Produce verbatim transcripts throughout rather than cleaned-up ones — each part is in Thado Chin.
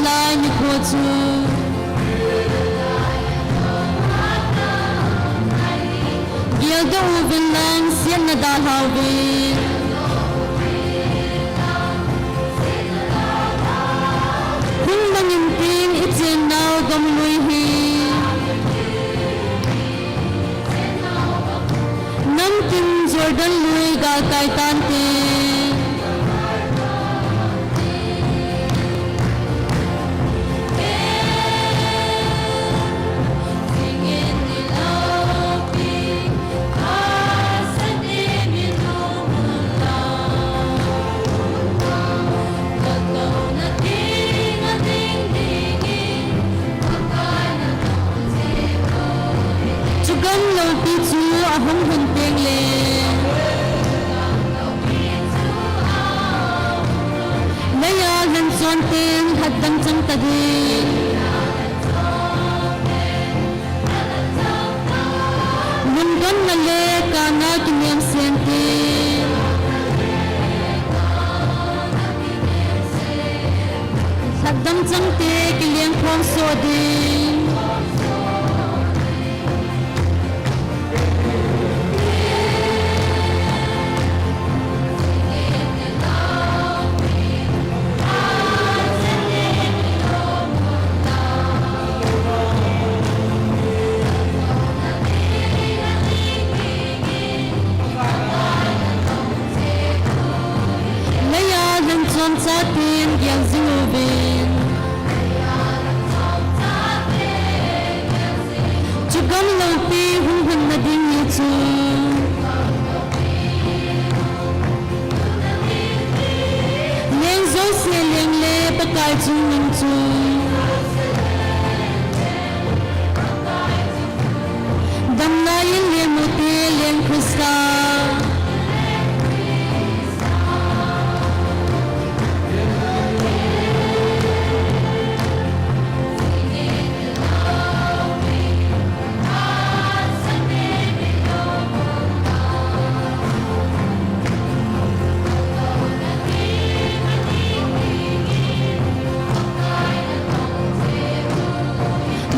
lai nikho chu. Geldoh uvin lang siatna dalhau vin. Hung mangin tin i chennau gamlui hi. Namtin Jordan lui galkai tante. Chugam loupi chu ahung hun teng le, leiya lhenchon ten lhatdam chang ta ding. Lungdamna le kana kinem sen te. Lhatdam chang te kileng khom so ding. Leiya lhenchon chaten gel jing uvin. Chugam loupi hung hun na ding hi chu. Leng jouse leng le Pakai chungnung chu. Damlai in leng ute leng Christa.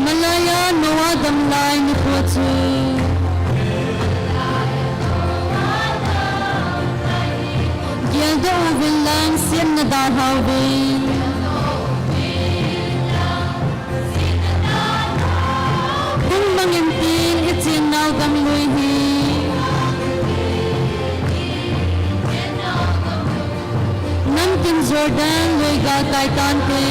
Malaiya Noah damlai nikho chu. Geldoh uvin lang siatna dalhau vin. Hung mangin tin i chennau gamlui hi. Namtin Jordan lui galkai tante.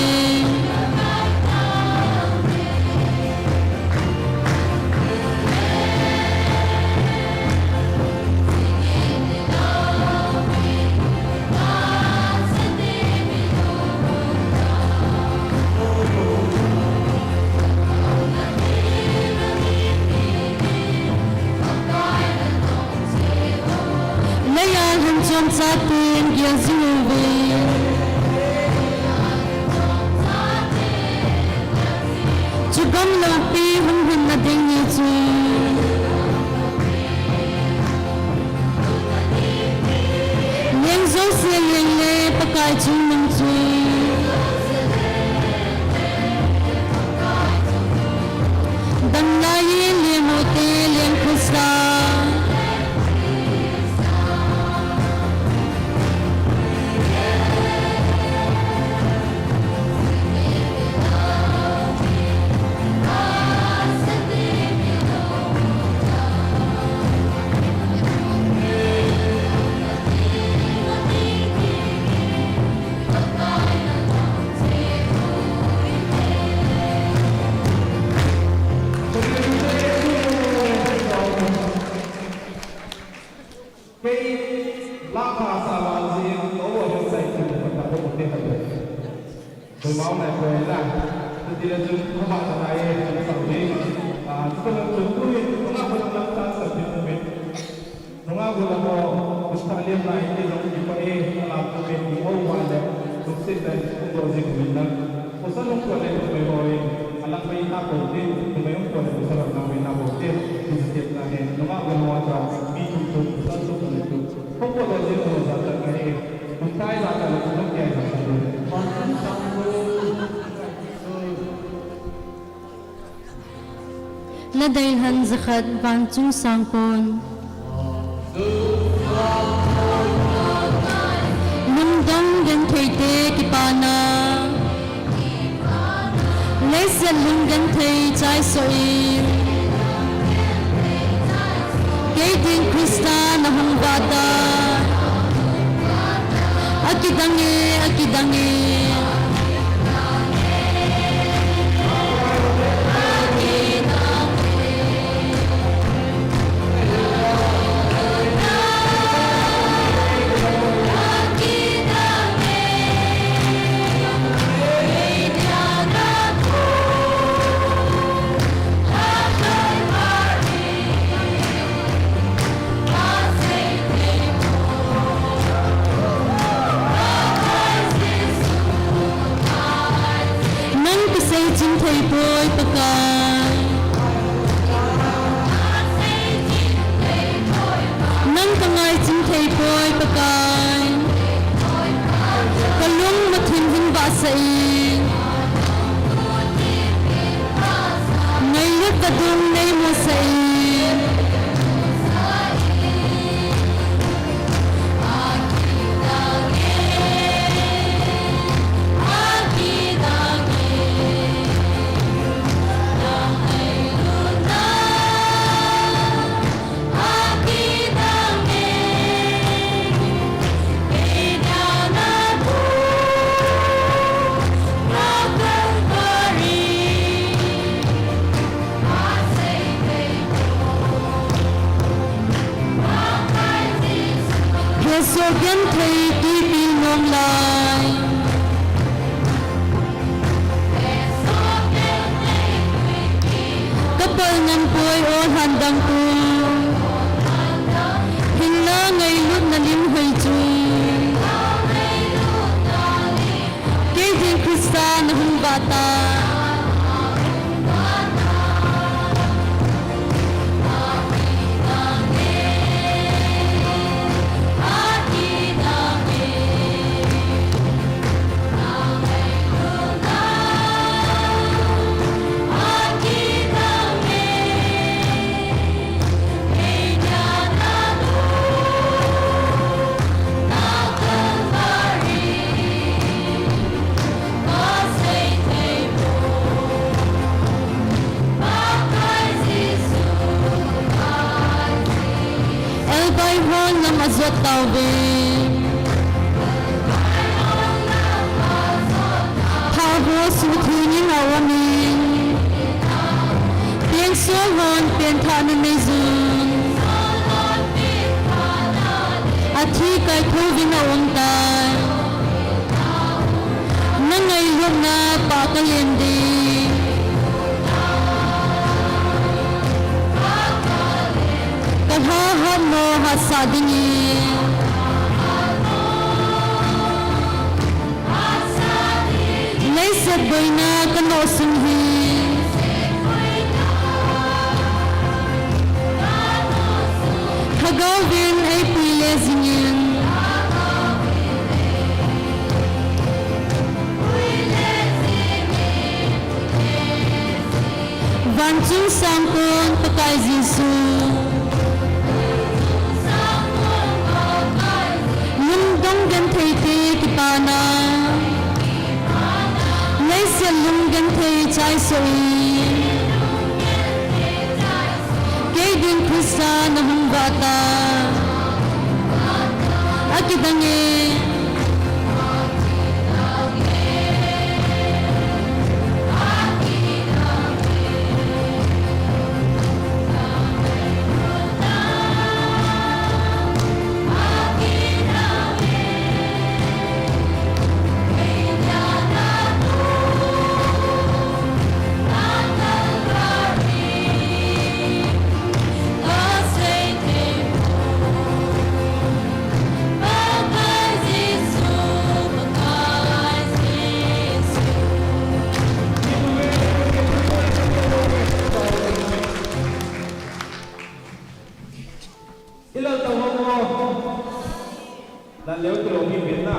Leiya lhenchon chaten gel jing uvin. Chugam loupi hung hun na ding hi chu. Leng jouse leng le Pakai chungnung chu. Damlai in leng ute leng Christa. Kei, la pha sa la ji, lo wo hel sai ki mo ta ko te ha. Ko mau na ko la. Ti la ju ko ba ta na ye, sa ni. Ah, ko na ju ku ni, ko na ko na ta sa ti mo. Nunga gu la ko, gusta liam na iti jong kipa e, ala ko me ki o wa le, gusti le, ko do ji ku na. Ko sa nung ko le ko me ho e, ala ko i na ko ti, ko me ko le ko sa na me na ko ti, gusti na he. Nunga gu la wa ta, mi tu tu, sa tu ko le tu. Ko ko do ji ko sa ta ka he. Gusta i la ta le ko ke sa ta. Tadeilhen jakhat, vanchung sangkon. Lungdong gentheite kipana. Leiset lunggenthei chaisoh in. Kei ding Christa nahung vah tai. Akidang e, akidang e. Nang kasei chingthei poi Pakai. Nang kangai chingthei poi Pakai. Kalung mathim hung vahsah in. Ngailut vadung neimusah in. Phelsoh genthei tuipi nom lai. Kapal ngam poi o lhandang pu. Hinla ngailutna lim hoi chu. Kei ding Christa nahung vah tai. Elbai hon nam ajot tauve. Pha ho suhthengin aum in. Pengsol hon penthahna neijun. Athi kaithouvin aum tai. Na ngailutna pah kalen ding. Ka lha hatmo hatsah dingin. Leiset boina kanoh sung hi. Lhagaovin eipui le jingin. Vanchung sangkon Pakai Jesu. Lungdong gentheite kipana. Leiset lunggenthei chaisoh in. Kei ding Christa nahung vah tai. Akidang e. Ilal tau ho. Dan leo kilo mi bena.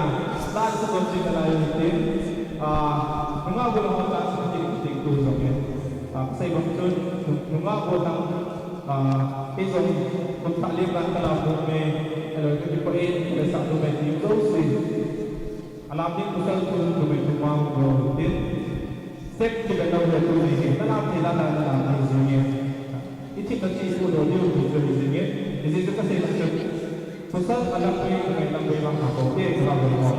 Dan sa kon si kalai tin. Ah, nga gulo ho ta sa tin tin tu so ke. Ah, sai bang chun. Nunga ko tang, ah, ei jong kum thah lem dan ka lam bol me, alo ka kipah e, ka sa tu me ti jouse. Alam ding pasal tu tu me tu ma ko tin. Sek ki be nau le tu ni, na lam ni la na na lam ni ji ni. I thi ka chi ko do diu tu tu ji ni. Ni ji ka sei na chu. Pasal alam ni ko me lam be ma ko te ka ba ko.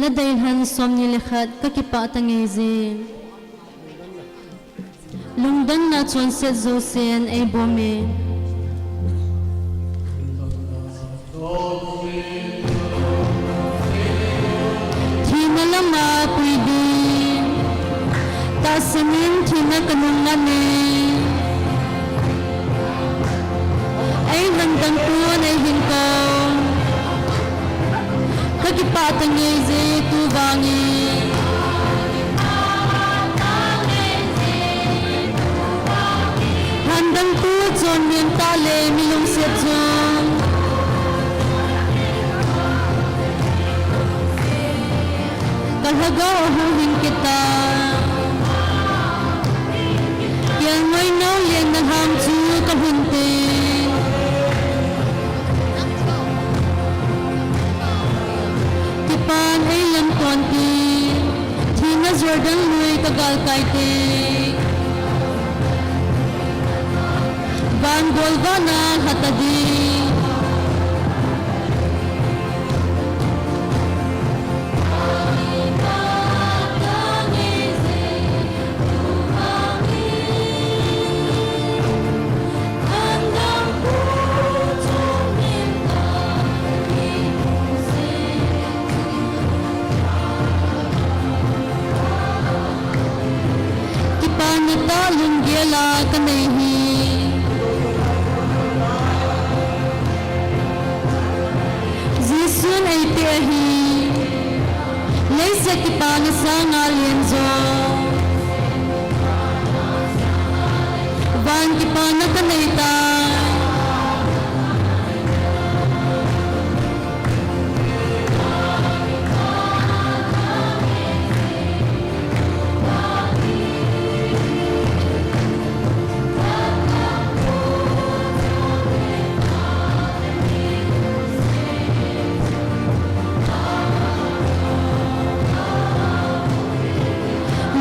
Ladei lhan somni le khat, ka kipah tangei jin. Lungdonna chonset jousen ei bom e. Thina lama pui ding. Tahsan in thina ka nung ngat e. Ei handang pun ei hin ko. Ka kipah tangei je tu vangin. Handang tu chon mian tah le mi lungset chun. Ka lhagao a hung hin kit ta. Kelngoi nau le na lham chu ka hun te. Kipan ei lam ton ti. Thina Jordan lui ka gal kai te. Van gol vana lha ta ding. Kipana tah lunggel a ka nei hi. Jesun ei pe ahi. Leiset kipana sanga len jo. Van kipana ka nei tai.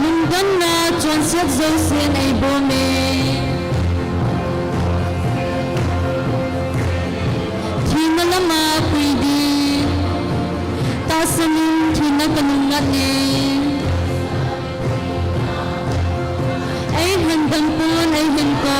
Lungdonna chonset jousen ei bom e. Thina lama pui ding. Tahsan in thina ka nung ngat e. Ei handang pun ei hin ko.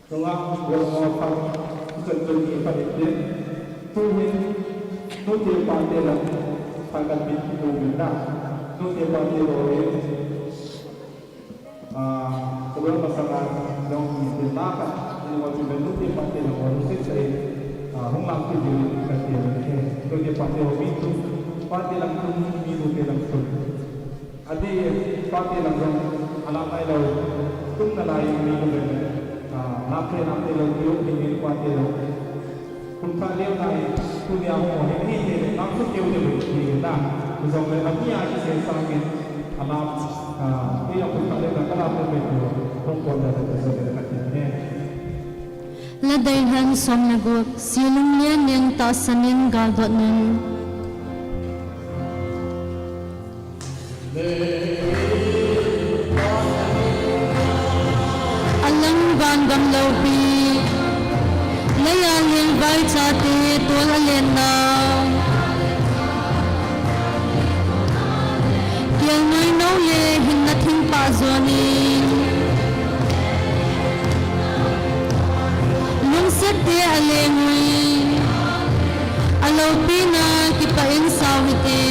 Nunga, gol mo pha, isan tun ki pha ite. Tuhin, nute pate lang, pha kan bit ki tu min na. Nute pate lo e. Ah, sebulan pasangan, dong ki te la ka, ini mo tu ben nute pate lang, mo tu sit sai. Ah, hung lang tu di ka te lang ke. Nute pate lo mi tu, pate lang tu, mi nute lang tu. Adeh, pate lang jong, alam nailou, tum nalai mi lou le, ah, naphe naphe lou, keu mi mi pate lang. Kum thah leu nai, tunia hung ho, hi, hi, hi, nang su keu le, hi, hi, na. Jong le, ami a ki se sang in, alam, ah, hi, kum thah leu na, ka lam le, hung pon le, so le, ka ti ne. Ladei lhan som le gup, Silung Lian in tahsan in galdot in. Alang van gam loupi, leiya leng vaichate tol alen nau. Kelngoi nou le hinna thingpah jon in. Lungset Te alengui, aloupina kipah in sao hite.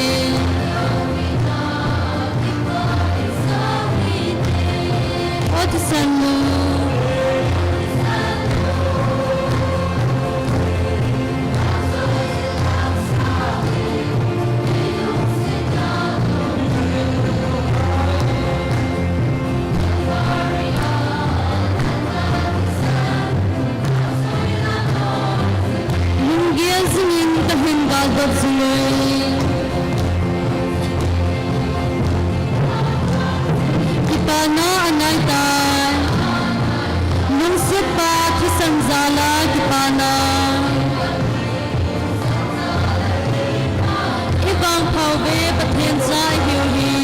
O thisan nu. Lunggel jingin kahin galdot jingui. Kipana anaitai. Lungsetpa thisan jala kipana. Ivangphauve Pathen cha ihiu hi.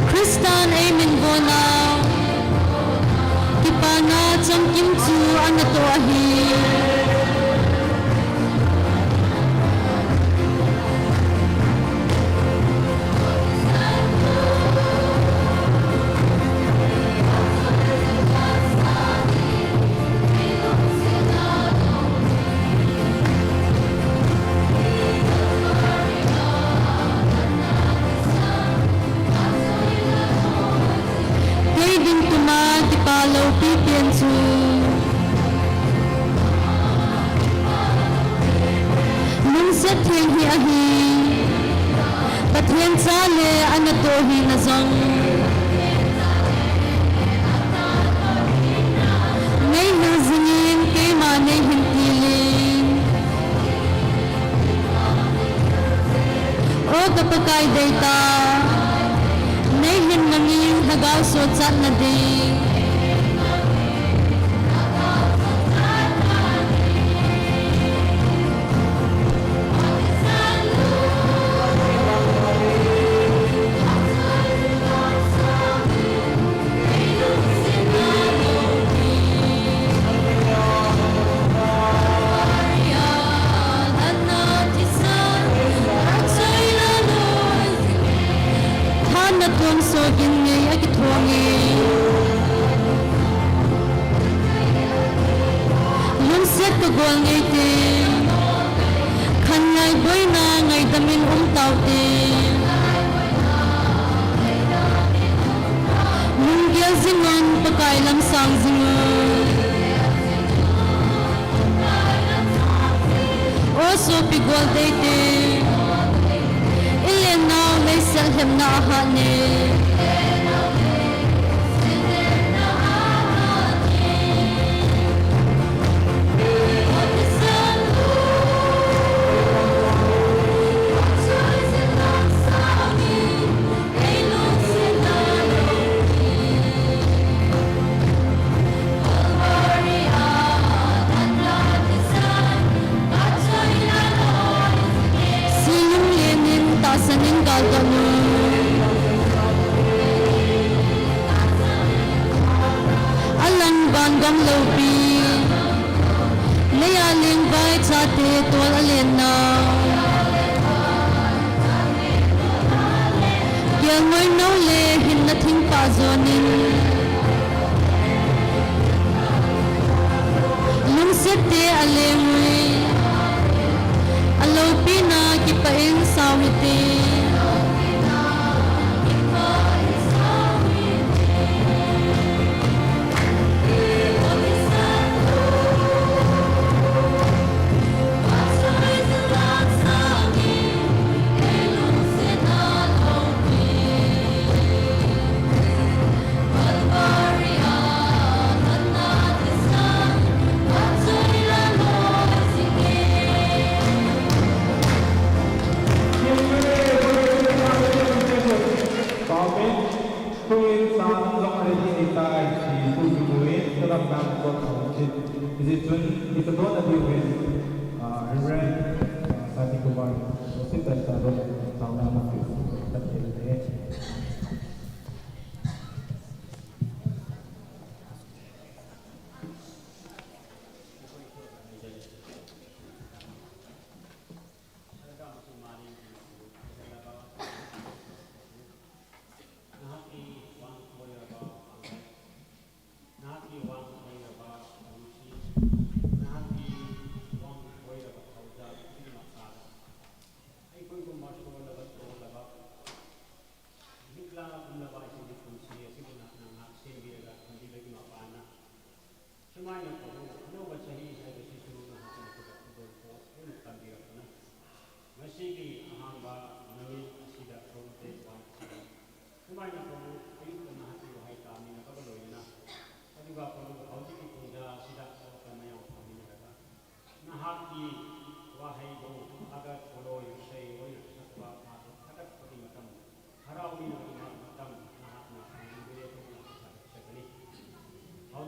Christan eiminvona. Kipana chamkim chu anatoh ahi. Kei ding tuma kipa loupi pen chu lungset theng hi ahi. Pathen cha le anatoh hina jong neihil jingin keima neihin tilin. O ka Pakai deitah, neihin mangin lhagao sochatna ding. Thanna tong sogin ngei akithong e. Lungset kagol ngei te. Khan ngai boina ngaidam in um taute. Lunggel jingun Pakai lam sang jingun. O sopi gol deite. Ilen nau meisel hemna ahat ne. Silung lenin tahsan in galdot nu. Alang van gam loupi. Leiya lengvai chate tol alen nau. Kelngoi nou le hinna thingpah jonin. Lungset te alengui. Aloupina kipah in sao hite. Tuin sang jong ready ahitai, ti tu tu in, tadam dam ko thau chin. Hijeh chun, i tadon a diuvin, ah, Reverend, ah, Sati Kumar, Joseph Testa Road, Sauna Mafis, Tadel Te.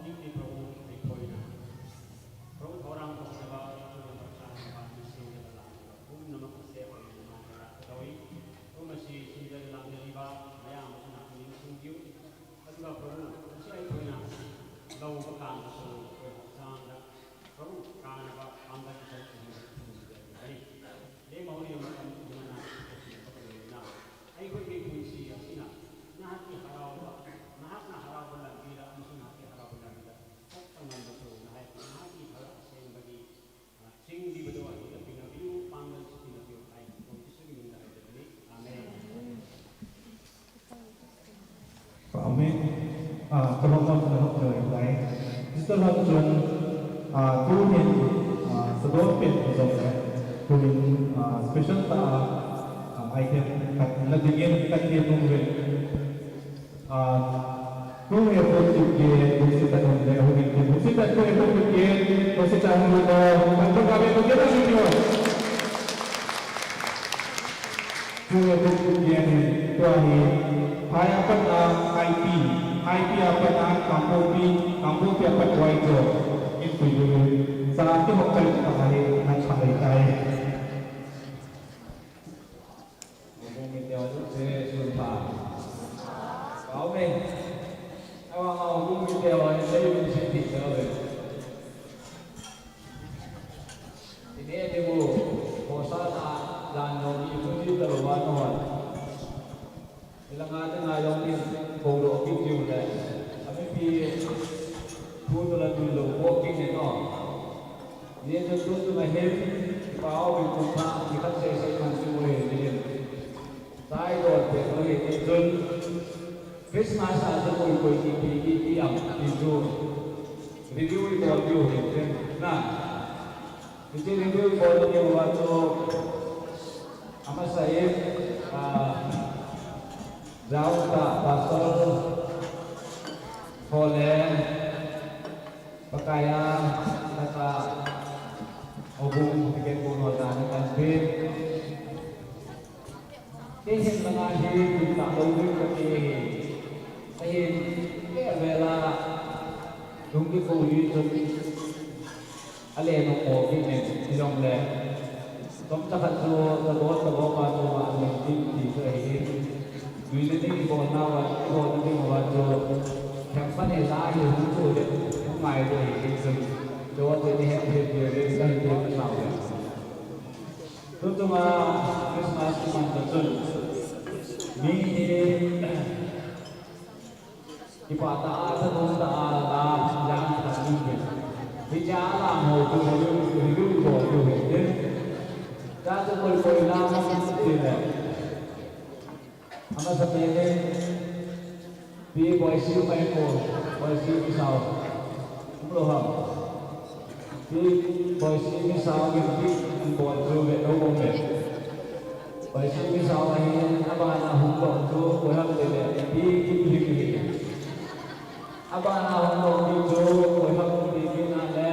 Ding ti Prabhu, ei khoina. Prabhu thorang ko seva, Prabhu na bachang ba, ni sing ya la, Prabhu na ma ko se ko ni ma ka la ko doi. Prabhu ma si sing ya la ni ba, ma ya ma na ni sing yu. Ka tu ba Prabhu na, si ei khoina. Lau ba kan ko ko sang da. Prabhu kan ba, kan ba ki sa ni. Ni ma ho ni ma kan ni ma na, ko si ko ni na. Ei khoi ni ko si ya si na. Na ha ki harau ba, na ha na harau ba la ni la, ni si na ha ki harau ba la ni la. Amen. Ah, kalom na kalom na lai. Sister Lam chun, ah, tu hin, ah, sadon pen jong le. Tu hin, ah, special ta, ah, item khat na dingin khat hin nung ven. Ah, tu he pun tu ke, tu si ta nung le, hu hin tu si ta tu he pun tu ke, tu si ta nung le, kan tu ka be tu ke na ni tu. Tua kum kian in, tua hi, phai a pat a I P, I P a pat a Kangpokpi, Kangpokpi a pat Waijo, in pui pui, sa ti hok kai ta hi, na cha lei tai. Kum mi teo tu se sun pha. Kau me. Awa kau kum mi teo ni se kum se ti teo le. Ine ni mu, kosa na, dan no ni mu ni ta lo wa no wa. Ila nga te nga yong ni ko lo ki ti u le. Ami pi, tu to la tu lo ko ki ni no. Ni to tu tu na hem, pa o bi ku pa, ni ka se se kan tu we ni. Sai do te no ni tun. Christmas a chu koi koi ti ti ti ti am ti chu review i bol diu hi te na. Hiche review i bol diu va chu amasa e, ah, Jao ta pastor ho le Pakaiya kata obung ticket ko ho dan kan pe. Kei hin langa hi, kin ta lo ding kati hi. Ahin, kei avela, lungki ko hi chun, ale no ko ki nen, ijongle. Chomcha khat chu, tabol, tabol pa chu, a len tin ti chu ahi. Nui na ding, ibol na va, ibol na ding va chu, khem pa ne la hi, hung chu le, hung ngai le hi, chun. Chu chu ni het, het, het, het, kan ti ma sao le. Tuchunga Christmas kiman ta chun, mi hi kipah tah a, thanom tah a, la, jan tah a um ve. Hiche a la ho chu, hi, hi, hi, bol chu hi, hi. Cha chu koi, koi la, ma, ti le. Amasa pen in, Pi Boisi mai ko, Boisi Misao. Um lo ham. Pi Boisi Misao in pi in bol chu ve lo bol ve. Boisi Misao ahi, abana hung bol chu, koi ham ti le, Pi Kimhing hi. Abana hung bol pi chu, koi ham ti pi na le,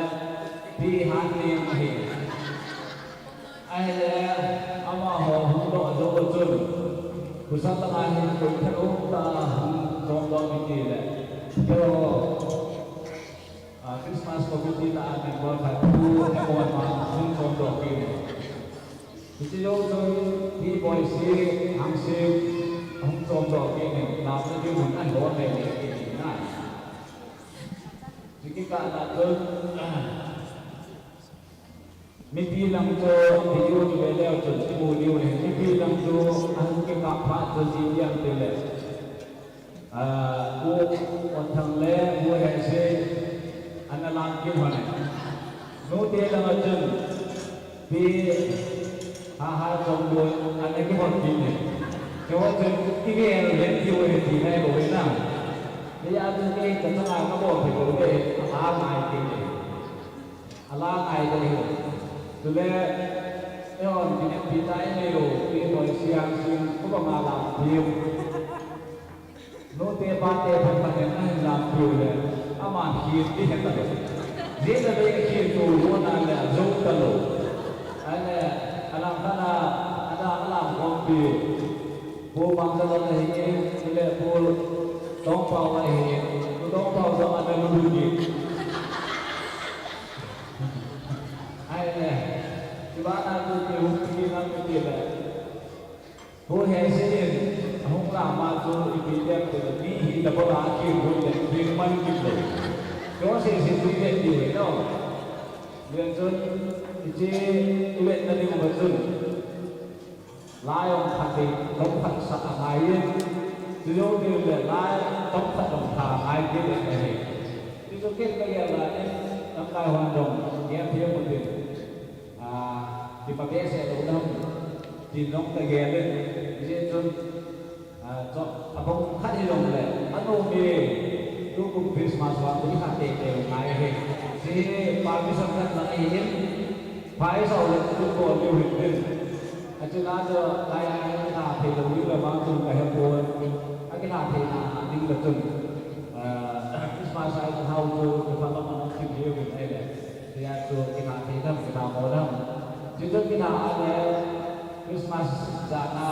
Pi Hannim ahi. Ahile, amaho hung doh jou chun, khosung langa hin koi thanom tah a hung chom doh kiti le. Keiho, ah, Christmas committee tah a member khat Pu Emon ma hung chom doh kit in. Hiche jou chun, Pi Boisi Hangsing hung chom doh kit in, lamna ding mun ahin bol lele kit in na. Hiche kikah na chun, ah, Mipi lang chu, video chu ve leu chun, imu diu ahi. Mipi lang chu, ahung kikah phat chun, iti ham ti le. Ah, Pu Otthang le, Pu Hehse, ana lang kit hon e. Nute lang a chun, Pi Haha Chongloi, ana kihot kit e. Chu chun, ive le tiu ahi ti nai bou ve na. Hijeh a chun, kei ka changa ka bol thei bou ve, a ngai kit e. Ala ngai ding ahi. Chule, eihon kineppi tah inei u, Pi Boisi Hangsing, kobanga lam piu. Nute pate phatphat in ahin lam piu le, ama khin ding ahi talou. Jeh le bei khin tu hon a le, ajou talou. Ahile, alam khat a, ada alam khom piu. Pu Mangchalon ahi, chule Pu Tongpao ahi. Tongpao jong ana lulu kit. Ahile, iba na tu ti hung ti na tu ti le. Pu Hesei in ahung lam a chu ipi ding ti le, mi hi double a kigon le, kiman kit le. Koi sese tu le ti ve no. Ven chun, hiche i vetna ding uva chun. Lai jong khat in, tong khat sah angai in. Chu jong ding le lai tong khat jong tha angai ding le ahi. Chu chu ken ka gel dan in, lamkai hon jong, gel thei u tin. Ah, kipa behseh lou ding ham, tin jong ka gel in. Hijeh chun, Ah, chu, abang khat hi jong le, anom e, tukum Christmas vang, tu khat teitei ngai e. Hiche permission khat lang ahi in, phai sao le, tu bol diu hin tin. Achu na chu, lai lai, akitha thei lou diu le vang chun ka he pon. Akitha thei na, ding le chun. Ah, Christmas a ikihou chu, kipha tah a na thim diu hin ahile. Tia chu, kitha thei dam, kitha mo dam. Chu chu kitha a le, Christmas jan a,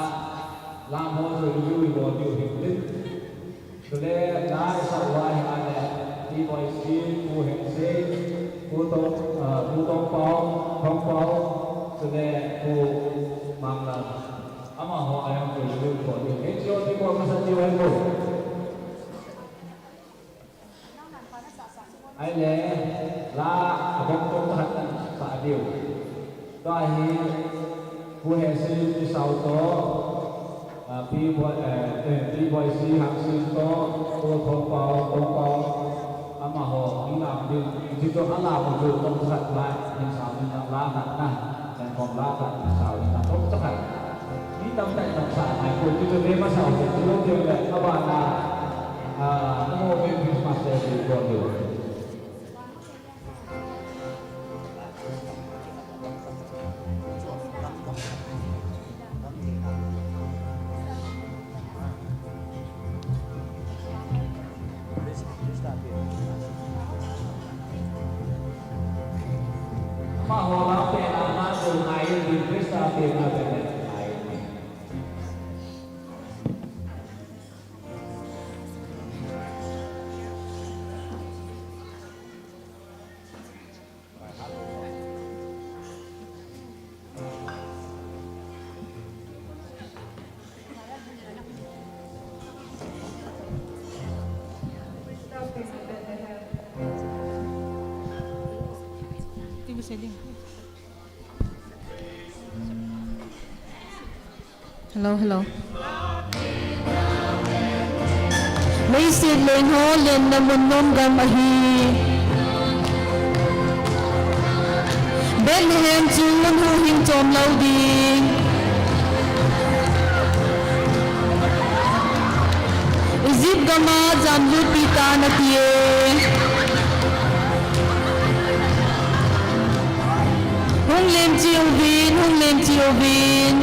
Lam ho chu review ibol diu hin tin. Chule la isah uva hi ahile, Pi Boisi, Pu Hesei, Pu Tong, ah, Pu Tongpao, Tongpao, chule Pu Manglal. Amaho a jong chu review ibol diu. H O T bol masa diu ahi bou. Ahile, la abang tong khat nasah diu. Tua hi, Pu Hesei Pi Sao toh, ah, Pi Boi, eh, eh, Pi Boisi Hangsing toh, Pu Thongpao, Thongpao, amaho, mi lam diu. Hichu alam u chu tong khat la, hin sao min la khat na. Jan kom la khat, sao in na tong khat. Mi tamtah in tong sa ngai, koi tu tu le ma sao tu tu lo tu le, abana, ah, namo Merry Christmas le tu ko tu. Amaho la pen a na tu ngai in, Christa pen a pen ngai in. Hello, hello. Leiset leng ho lenna mun nom gam ahi. Bethlehem chu mun huhhing chom lou ding. Egypt gam a jamlutpi tan ati e. Hung lemchih uvin, hung lemchih uvin.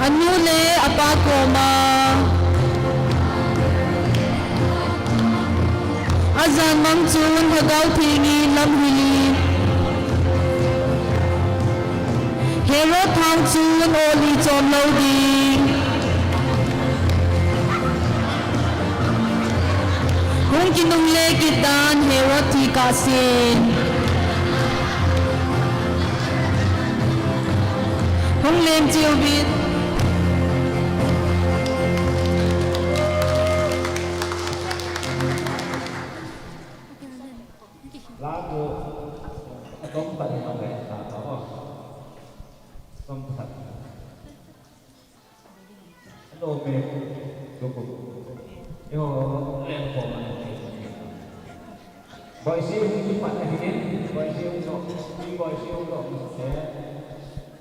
Anu le apa koma. Ajan mang chun Lhagao Theng in lam hil in. Herod thang chun oli chom lou ding. Hung kinungle kit tan Herod thi kah sen. Hung lemchih uvin. La tu, atong khat hi mang le, ta ta o. Atong khat. Atong me, tu ku. Yo, le ko ma. Boisi hung kipat ahin, Boisi hung toh, Boisi hung toh, se.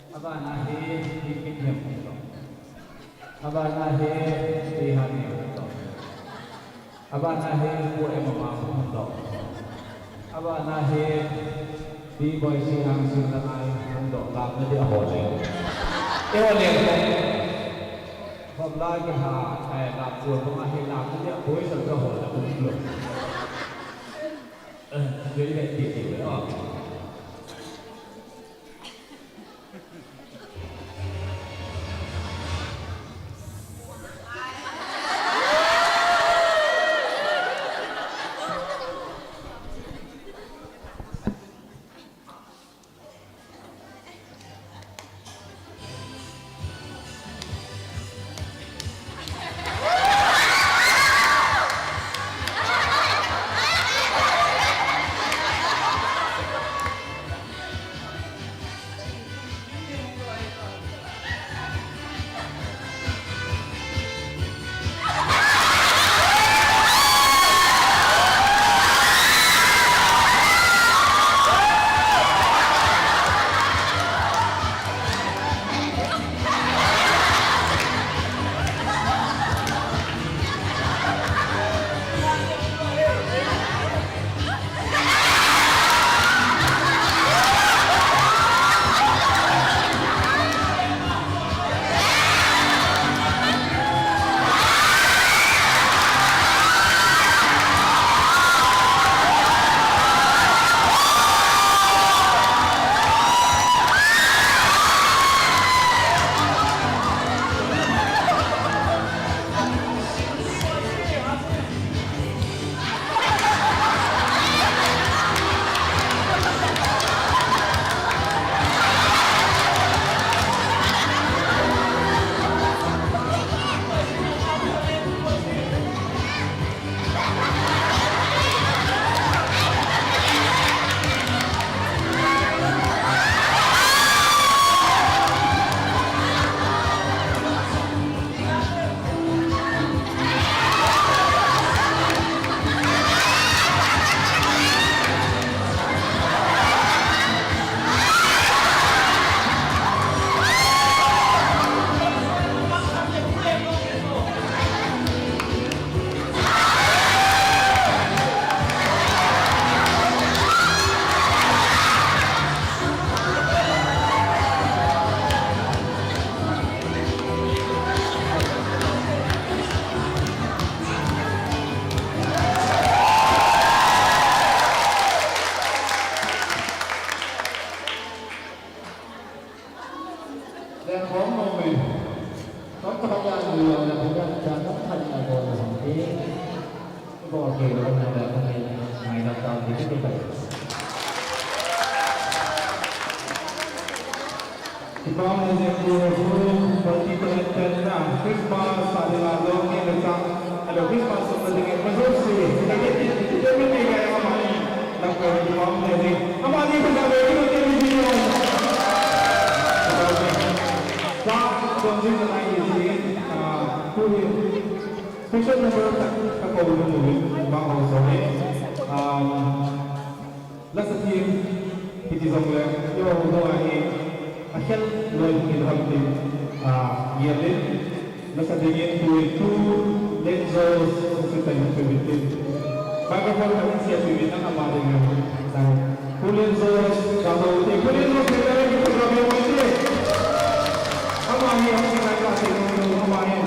Abana hi, hi kit hem hung toh. Abana hi, hi ha ni hung toh. Abana hi Pu M ama phung doh. Abana hi Pi Boisi Hangsing Langai phung doh, lap nadi ahol le. Eiho le. Hop la ke ha, ai lap pu banga hi lap nadi a boisa ka hol le um lo. Eh, very bad, very bad. Oh. Len hom nom e. Tom khat ya ni lo na, khat ya ni cha, tom khat ya ni lo na, hom e. Bol kei lou na, na, na, ngai na tao ti ti pai. Kipah e, Pu, Pu, multi talented na, Christmas a dinga lou ni le cha. Hello, Christmas song na ding e, majouse. Lamkai kipah e, amani pa sa ve, kipah e, kipah e. Sa, song jing na nai ji, ah, tu hi. Special number ka, ka ko nu mu, ba ho so ni. Um, Lasa thim, hiti jongle, eiho ho hi, akhel loi hung hin ham tin, ah, gel in, lasa dingin, tu, tu, Len Jos, song sing tai hung pe uvin tin. Microphone ka hin sia pe uvin, ama ding a, ah, tu Len Jos, ka ho, tu Len Jos, ka ho, ka ho, ama hi, ama hi, ama hi,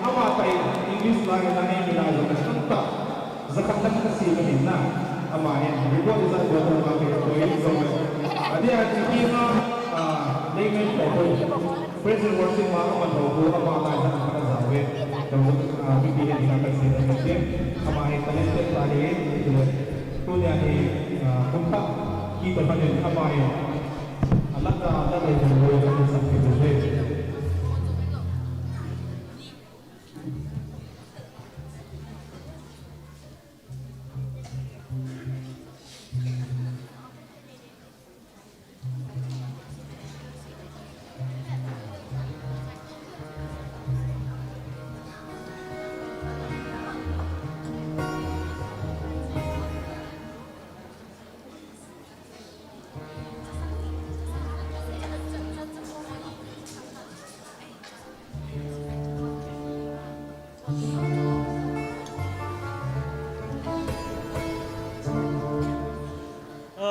ama hi, English line, line, line, line, line, Jakhat lang kasem ahin na. Ama hin record ijat bol thou ma kei koi jong le. Adia kipi ma, ah, Layman Paul. Praise and worship ma ama thou khu ama lai jat khat ajao ve. Jong, ah, kipi hin na kasem ahin tin. Ama hi talented pa hi, tule. Tunia hi, ah, kum khat kitoh phat in ama hi. Alah a, alah a jong loi kasem ahin ve.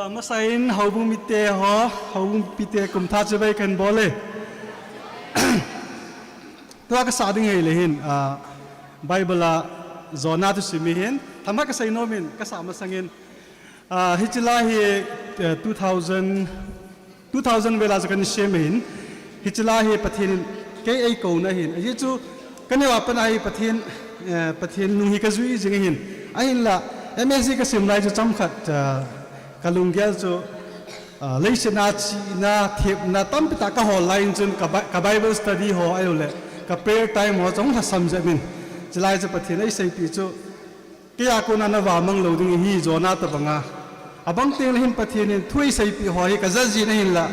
Amasain houbung mite ho, houbung mite kumthah chibai kahin bol e. Tua kasah ding hile hin, ah, Bible a Jonah thusim hi hin, themkhat kasei nom in, kasah masangin, ah, hiche la hi, eh, two thousand, two thousand vel a chu kana sem ahin, hiche la hi Pathen in kei eikouna ahin. Ajeh chu kaneo a pat a hi Pathen, eh, Pathen nung hi kajui jing ahin. Ahinla, M S C kasim lai chu chomkhat, eh, kalunggel chu, eh, leiset a chihna, thepna tampi tah kahol lai in chun ka Bi-, ka Bible study ho ahilouleh ka prayer time ho chu ahung lhasam jep in. Chulai chu Pathen eiseipeh chu, kei a kona navamang lou ding ahi Jonah tobanga. Abang tengle hin Pathen in thu eiseipeh ho hi kajah jin ahinla,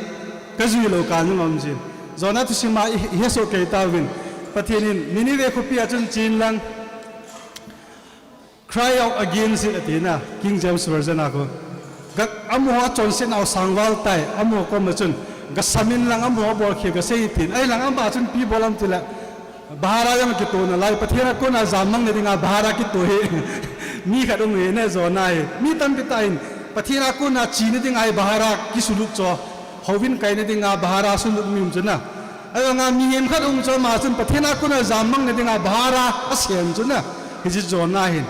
kajui lou kal jong aum jin. Jonah thusim a i, ihesoh kei tauvin. Pathen in Nineveh khopi a chun chen lang, cry out against it atina, King James Version a kon. Ga, amaho achonsetnau sangval tai, amaho koma chun, gasamin lang amaho abolkhel gasei tin, ahilang ama chun ipi bol ham tile, bhara jong akitoh nalai, Pathen a kona jammang na dinga bhara kitoh hi mi khat um ahi ne, Jonah hi. Mi tampi tah in Pathen a kona chena dinga hi bhara kisulut chu, houvin kaina dinga bhara sulut mi um chu na. Ahivanga mihem khat um chu ama chun Pathen a kona jammang na dinga bhara asem chu na. Hiche Jonah hin.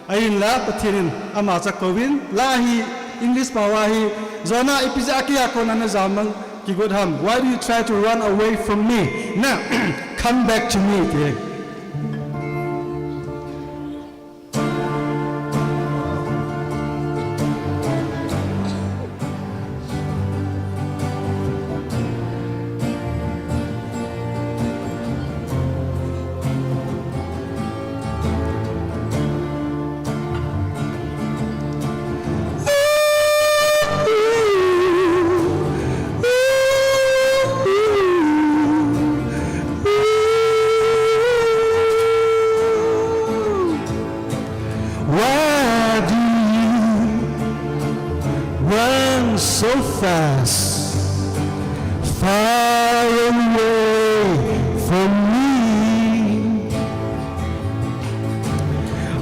Ahinla Pathen in ama chu akouvin, la hi English pao a hi, Jonah, ipi jeh a kei a kona najammang kigot ham? Why do you try to run away from me? Na, come back to me, ti. Why do you run so fast, far away from me?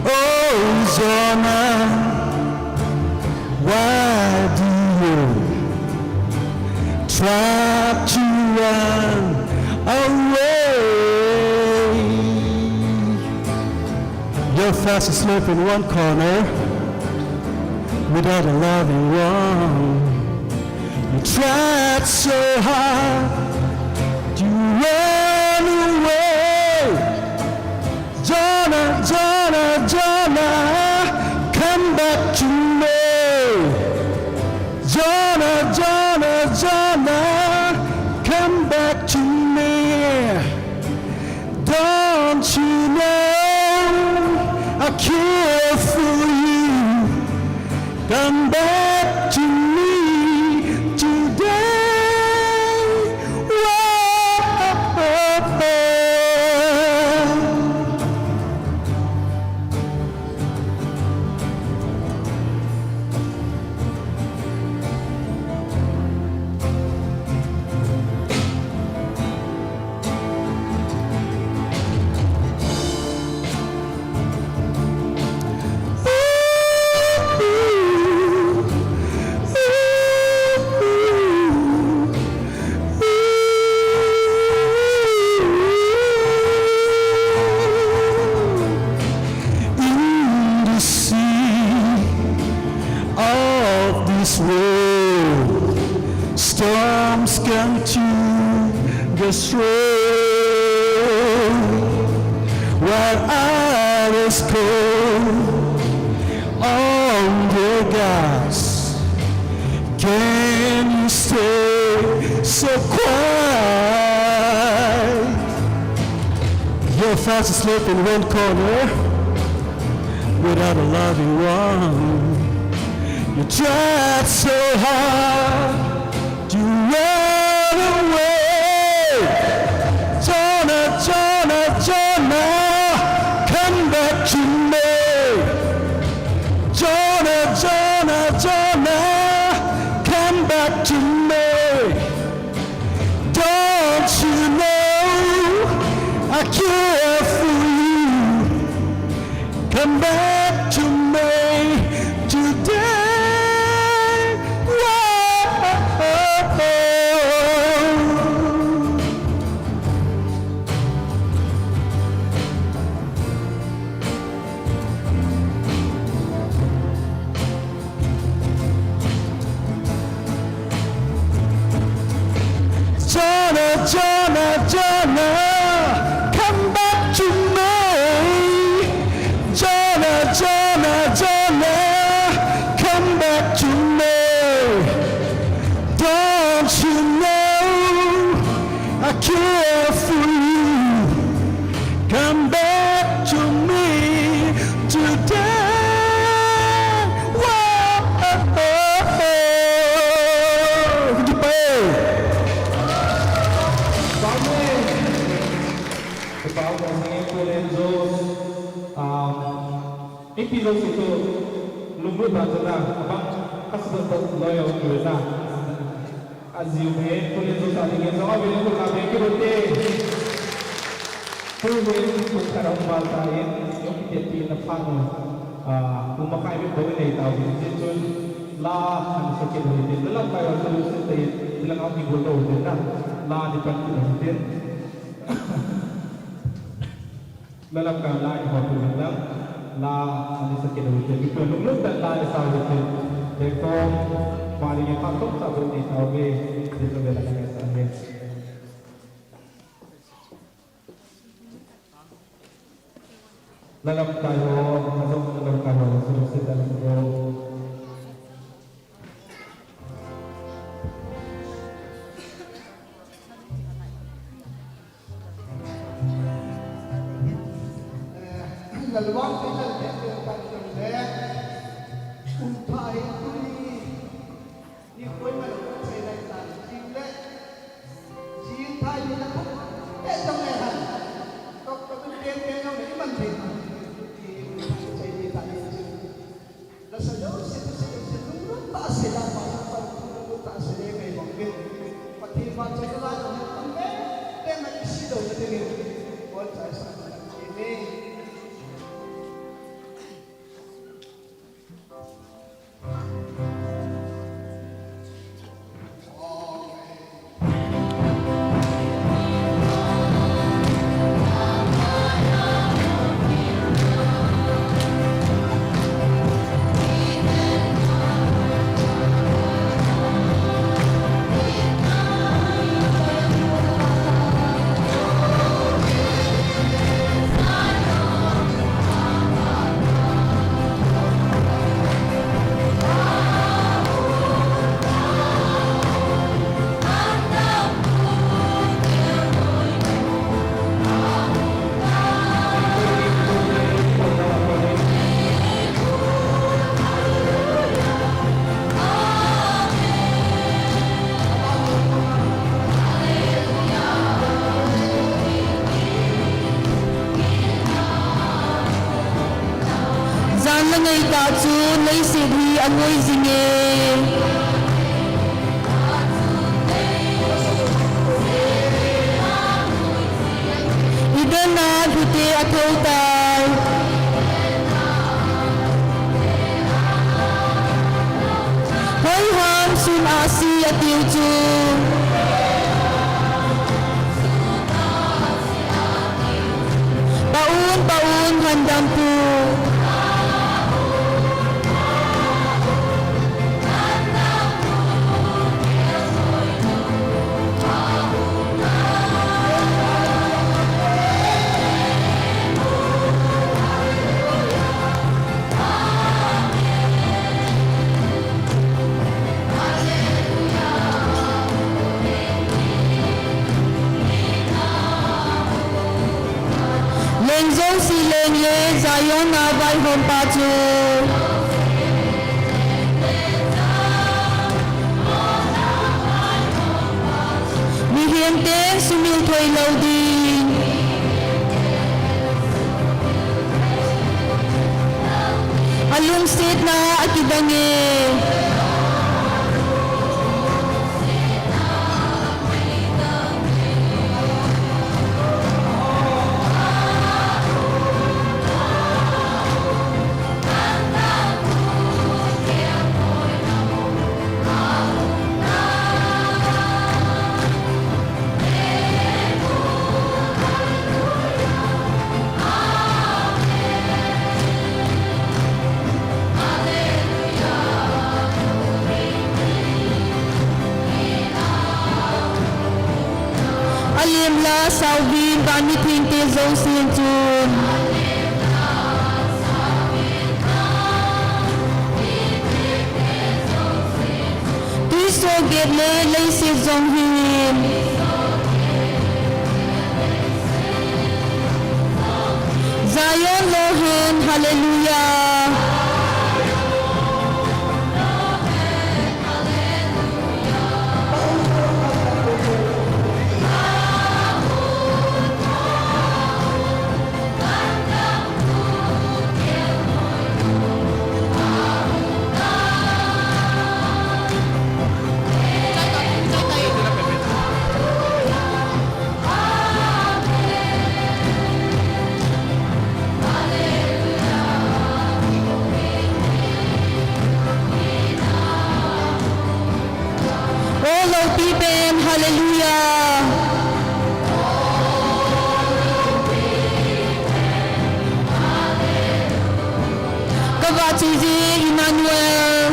Oh, Jonah, why do you try to run away? You're fast asleep in one corner without a loving one. You tried so hard to run away. Jonah, Jonah, Jonah, come back to me. Jonah, Jonah, Jonah, come back to me. Don't you know I care for you? Come back to me today. Whoa. In the sea of this world, storms come to destroy, while others call on their gods. Can you stay so quiet? You're fast asleep in one corner without a loving one. You tried so hard to run away. Jonah, Jonah, Jonah, come back to me. Jonah, Jonah, Jonah, come back to me. Don't you know I care for you? Come back to me today. Back to me today. Whoa, oh, oh, oh. Kipa e. Amen. Kipa masang e, Paul and Josh. Um, ipi jouse chu lunglut na chu na, abang kasabot loi a um na. Ajiu me, Paul and Josh a dingin jong available na me kibote. Tuhin, kum khat ahung val tan, jong kiti tina phat nu. Ah, kum makhai bep bou inei tauvin, hichun la ana sa kit u hitin, la lamkai ho chu lungset tah in, hilang a kigol lou hitin na, la ana pan kit u hitin. La lamkai la ihol u hitin lang, la ana sa kit u hitin, mipi lunglut tah in la ana sa u hitin. Platform, mani nge phat chomcha bou inei tauve, hitin la vela ka sa uve. La lamkai ho, ajong la lamkai ho, sumse ta ho. Eh, lalvang te lal te te ta te le. Kum thah hi tuni. Ni koima lo ko chai lai ta, jing le, jing thai ni na ko, eh, jong le han. Tok tok tu pen pen jong le, iman thei. Ni ko chai ni ta ni jing. La sa jouse, tu sa jouse, lunglut tah se la, pa sa pa, lunglut tah se le, ngai bang ke. Pathen vahchoi la, jong le, pen pen na isi do na ding. Bol chai sa, amen. Jan la ngai tah chu leiset hi angoi jing e. Eden a lhute athou tai. Hoiham sun ahsi atiu chu. Pa un, Pa un, handam pu. Leng jouse leng le Zion a vaihom pa chu. Mihem ten sumil thei lou ding. Alungsetna akidang e. Alem la sauvin, van mithengte jousen chun. Twiso get le leiset jong hin. Zion lohen, hallelujah. O loupi pen, hallelujah. Kavahchoi jing Emmanuel.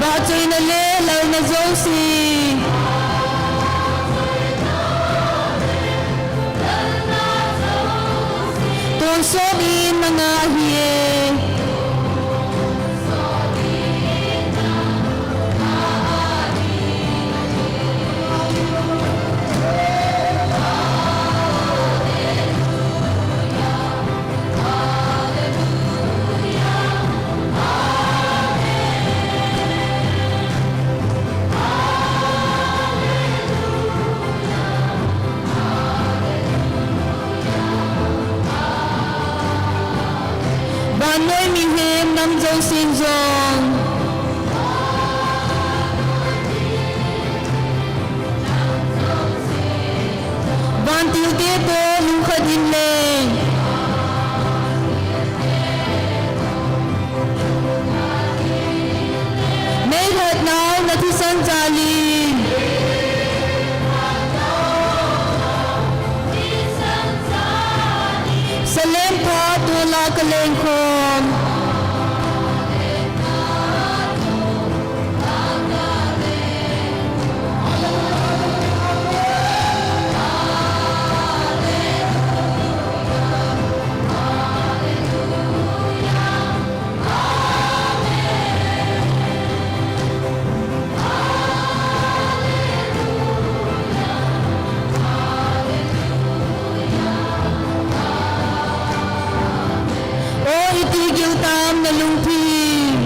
Vahchoina le lalna jouse. Tonsot in nanga ahi e. Vannoi mihem nam jousen jong. Vantilte toh lungkhat in le. Meilhatnau nathisan jal in. Salem phat tola kalengkhom. O iti gil tam nalungthim.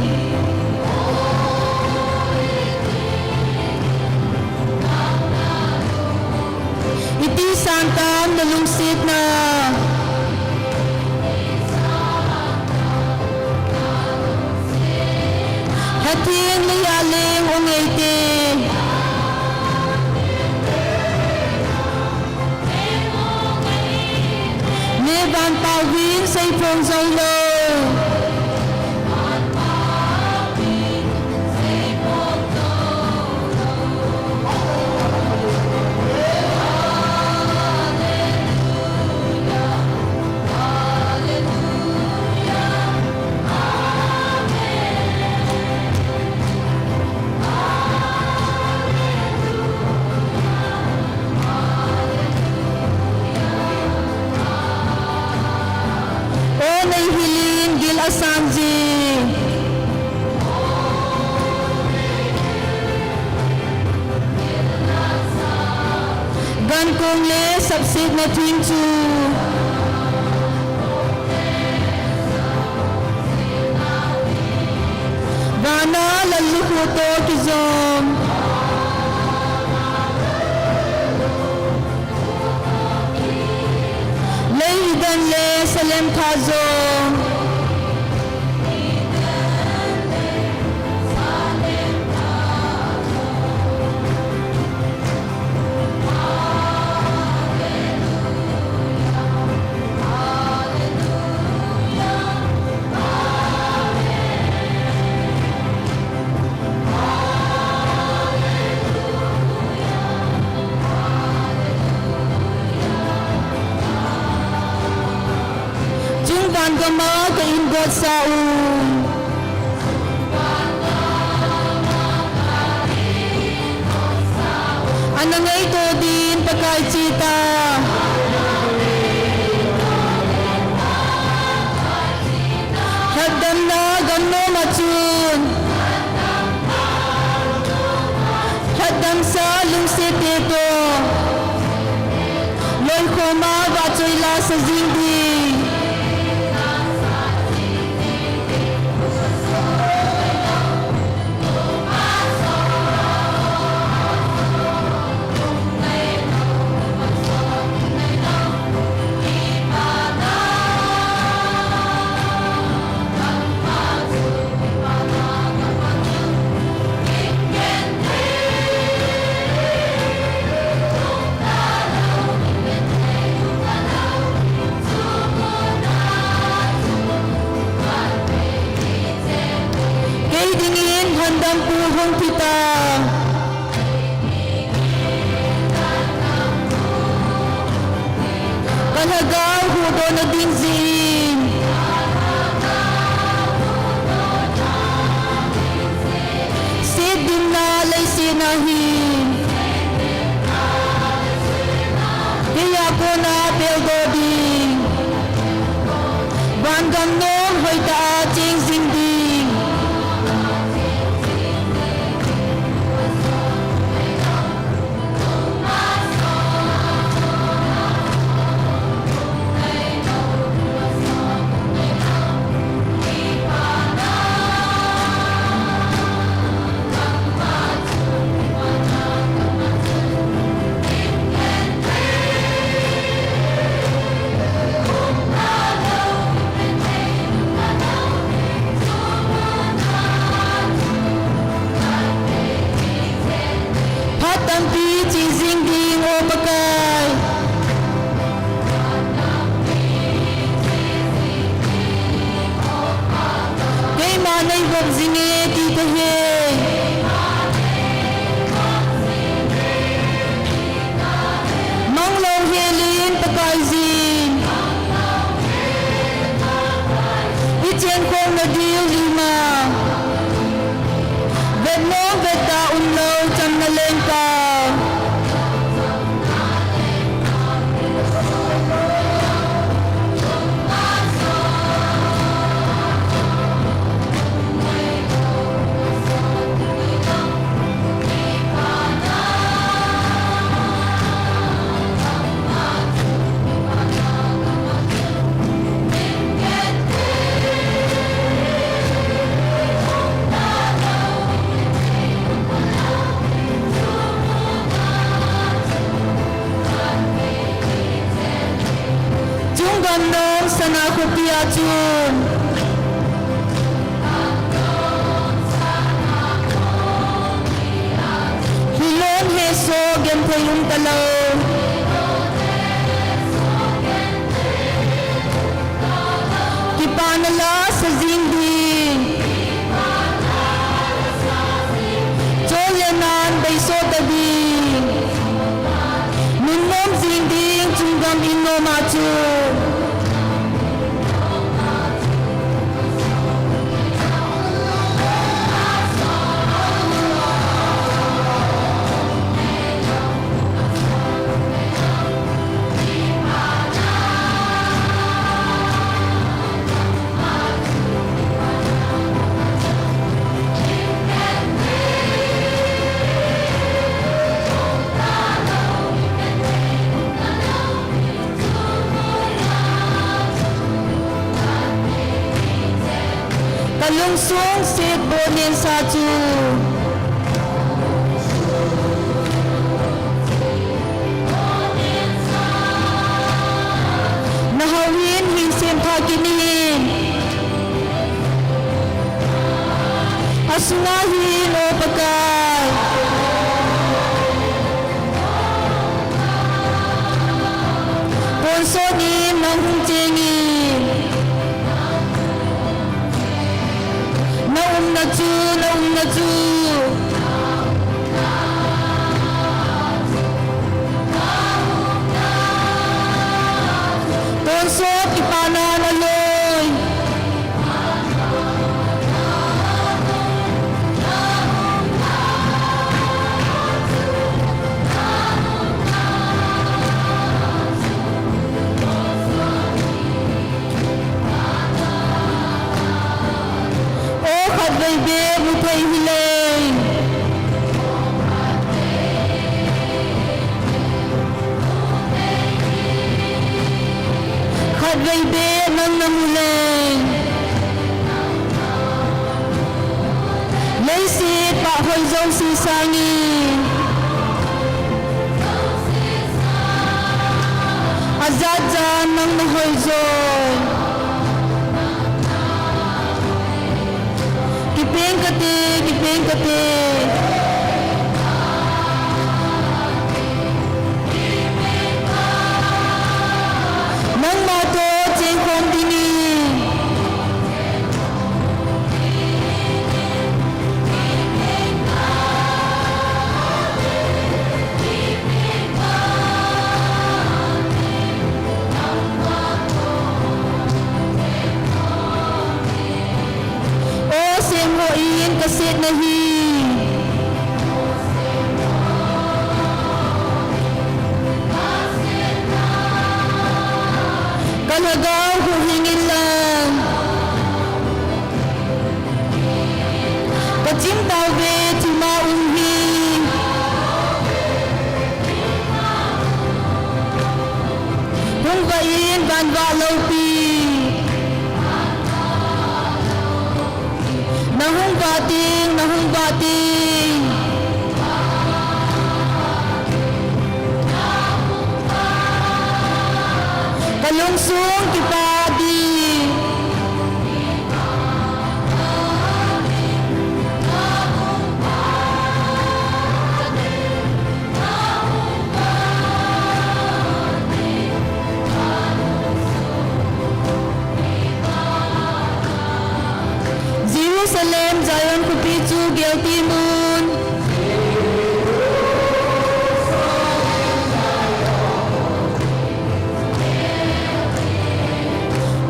Iti sang tam nalungsetna. Hatheng leiya leng ong eite. Neh van pao vin seiphong jou lou. O neihil in gil asan jing. Gankong le sapsetna thing chu. Vana lallukhuh toh kijom. Lei Eden le Salem phat jong. Chung van gam a ka in gotsa u. Ana ngaito din Pakai cheta. Lhatdamna gam nom a chun. Lhatdamsa lungset Seto, loikhoma vahchoi la sa jing ding. Kei dingin handampu hung thi ta. Ka lhagao huhdohna ding jeh in. Setdimna leiset a hin. Kei a kona peldoh ding. Vangam nom hoitah a cheng jing ding. Phat tampi che jing ding, O Pakai. Keima nei vop jing e ti kahe. Manglou helin Pakaiyin. I chenkhomna diu lima. Vet nom vet tah umlou chamna lengpa. Chunggam nom Sana khopi a chun. Hilon hesoh genthei umtalou. Kipana la sa jing ding. Chol le nan beisoh ta ding. Nunnom jing ding chunggam in nom a chu. Ka lungsung set bonin sa chu. Na houin hin semtha kit in. Asunga hin O Pakai. Tonsot in nang hung cheng in. Na umna chu, na umna chu. Tonsot kipana na loi. O khatvei bep mu thei hile. Vei be nang namu leng, leiset pahhoi jouse sangin ajat jan nang nahoi joi. Kipeng kate, kipeng kate. Nangma toh chengkhom dingin. O semho in kasetna hi kalhagao huhhing inlang, kachim tauve thima um hi. Hung vah in vanvah loupi. Nahung vah ting, nahung vah ting. Kalungsung kipah ding. Jerusalem, Zion khopi chu geltin un.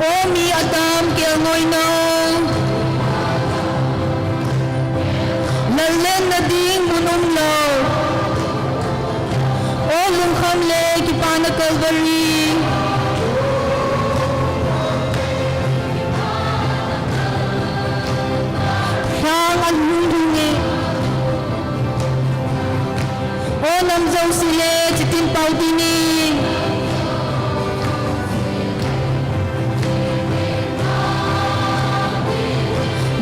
O mi atam kelngoinou, lallenna ding mun umlou. O lungkham le kipana Calvary, lhang an hung hung e. O nam jouse le chitin pao dingin.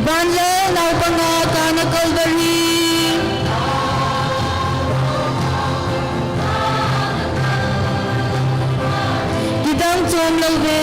Van le naopanga Kana Calvary, kidang chom louve.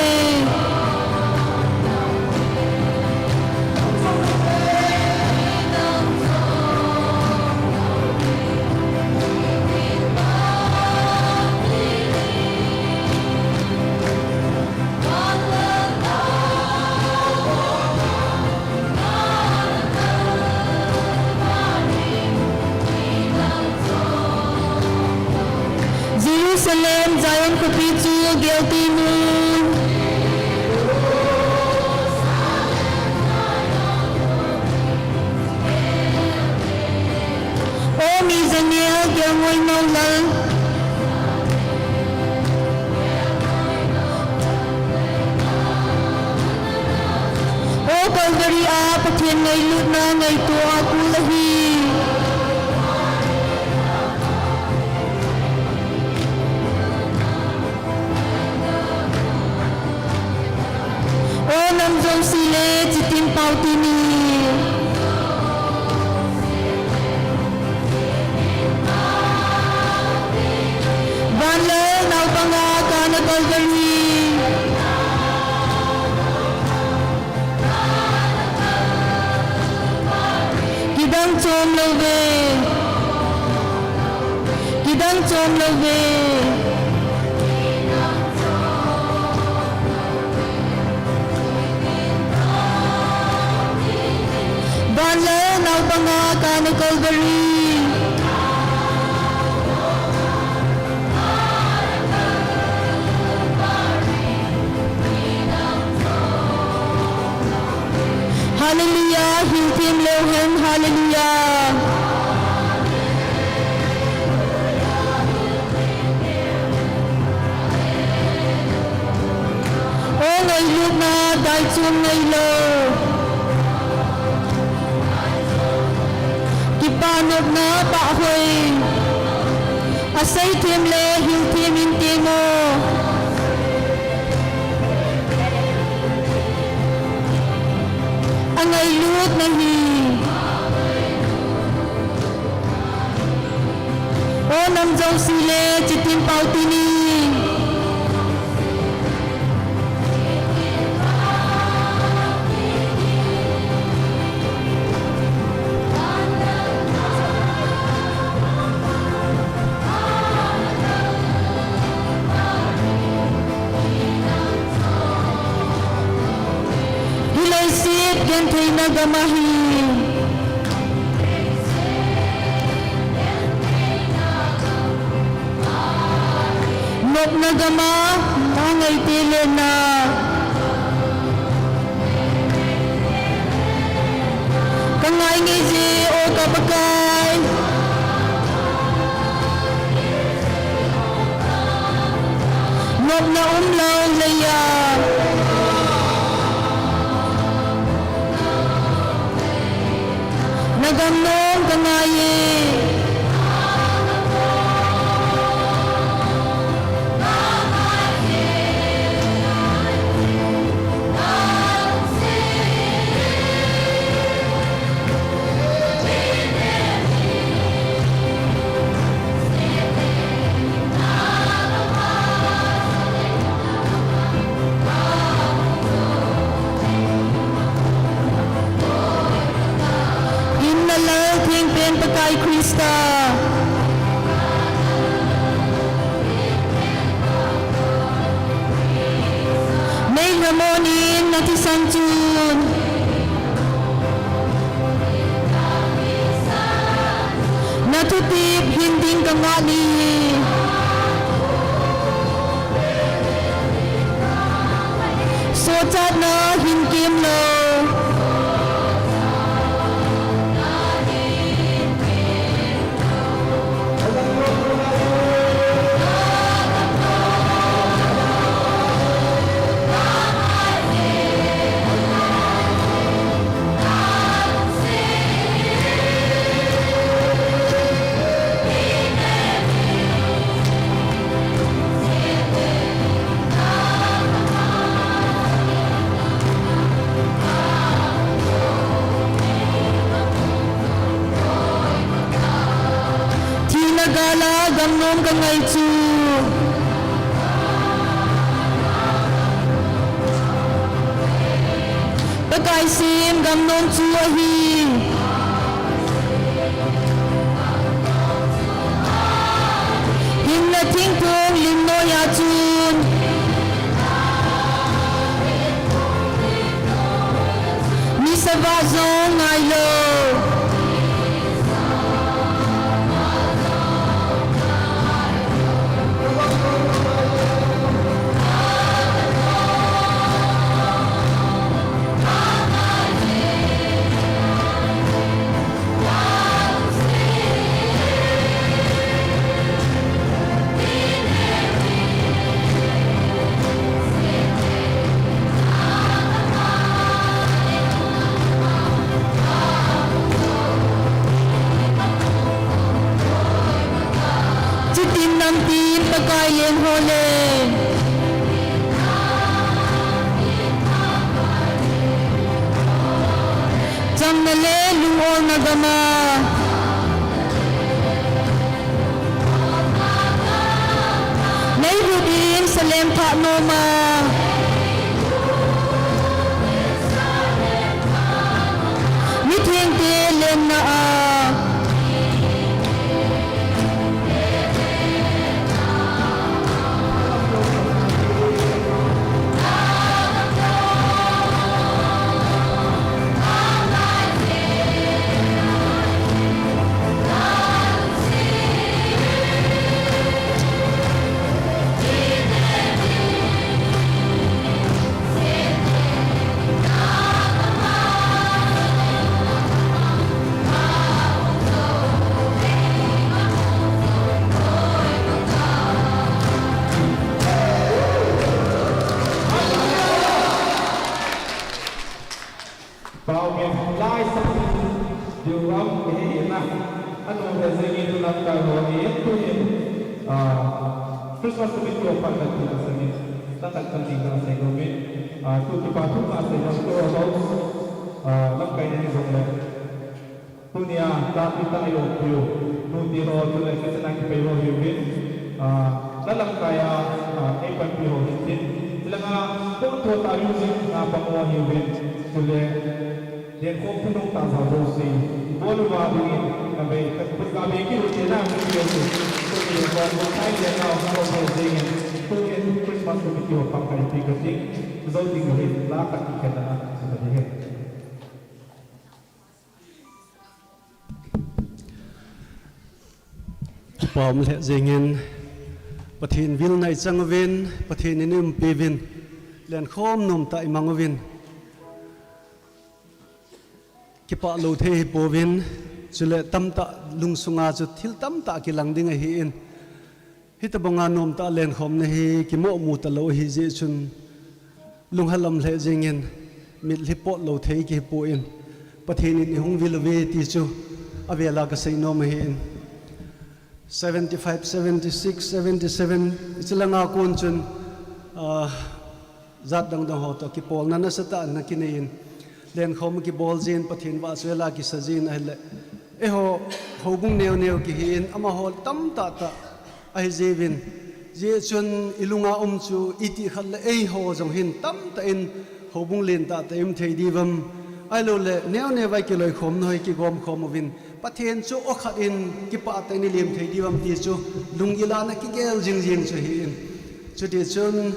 Jerusalem, Zion khopi chu geltin un. O mi jangel kelngoinou lal. O Calvary a Pathen ngailutna ngaito a kul ahi. O nam jouse le chitin pao dingin. Van le naopanga Kana Calvary, kidang chom louve. Kidang chom louve. Van le naopanga Kana Calvary. Hallelujah, hilthem leu hen, hallelujah. O ngailutna daichom ngailou, kipah nopna pahhoi, aseithem le hilthem in temo. Angailut nahi. O nam jouse le chitin pao tin. Hi leiset gentheina gam ahi. Nopna gam a angaite lenna. Ka ngai ngai je, o ka Pakai. Nopna umlou leiya. Na gam nom ka ngai e. In na Lal thengpen Pakai Christa. Nei lhamon in na thisan chun. Na thutep hin ding ka ngai e. Sochatna hin kem lou. Thina gal a gam nom ka ngai chu. Pakai sem gam nom chu ahi. Hinna thingphung lim noiya chun. Nisa vah jong ngai lou. Chitin namtin Pakai leng ho le. Chamna le lungolna gam a. Nei lut in salem thah nom a. Mithengte lenna a. Pau ngen lai sa diu am he na. Anu te se ngi tu lam ka ho ni tu ni. Ah, Christmas tu mi tu pa ta ti na sa ni. Ta ta kan ti na sa ni. Ah, tu ki pa tu na sa ni tu ho. Ah, lamkai ni jong le. Tunia, ta pi ta yo pi yo. Nu ti ro tu le ka chana ki pe ro yo bin. Ah, la lamkai a, ah, ei pan pi ro hin tin. Tilanga, pon to ta yo jin na pa mo yo bin. Tu le, den ko pi no ta sa jo si. Bol wa ding in, ka be, ka, ka be ki ru te na mo yo si. Tu le, ko, ko, tai le na, ko, ko, ding in. Tu le, Christmas ko pi yo pa kai pi ka ding. Zo ding hin, la ka ki ka na, sa ka ding hin. Kipa um lheh jengin, Pathen vilna i chang uvin, Pathen in i umpi uvin, lenkhom nom tah i mang uvin, kipah lou thei hi pouvin, chule tamtah lungsunga chu thil tamtah kilang ding ahi in, Hitabanga nomtah lenkhomna hi kimoh mu talou ahi jeh chun, lunghallam lheh jengin, mitlhi pot lou thei kihi poi, Pathen in i hung vil uve ti chu, avela ka sei nom ahi in. Seventy-five, seventy-six, seventy-seven, hiche langa kon chun, ah, jat dang dang ho toh kipolna nasatah in na kinei in, lenkhom kibol jin, Pathen vahchoila kisa jin ahile, eiho, houbung neo neo kihi in, amaho tamtah tah ahi jiuvin, jeh chun i lunga um chu iti khat le eiho jong hin tamtah in houbung len tah tah i um thei diu vem, ahilou le neo neo vai kiloikhomna hoi kigomkhom uvin, Pathen chu aw khat in kipah tah in i lem thei diu vem ti chu lunggil a na kigel jing jing chu ahi in. Chuti chun,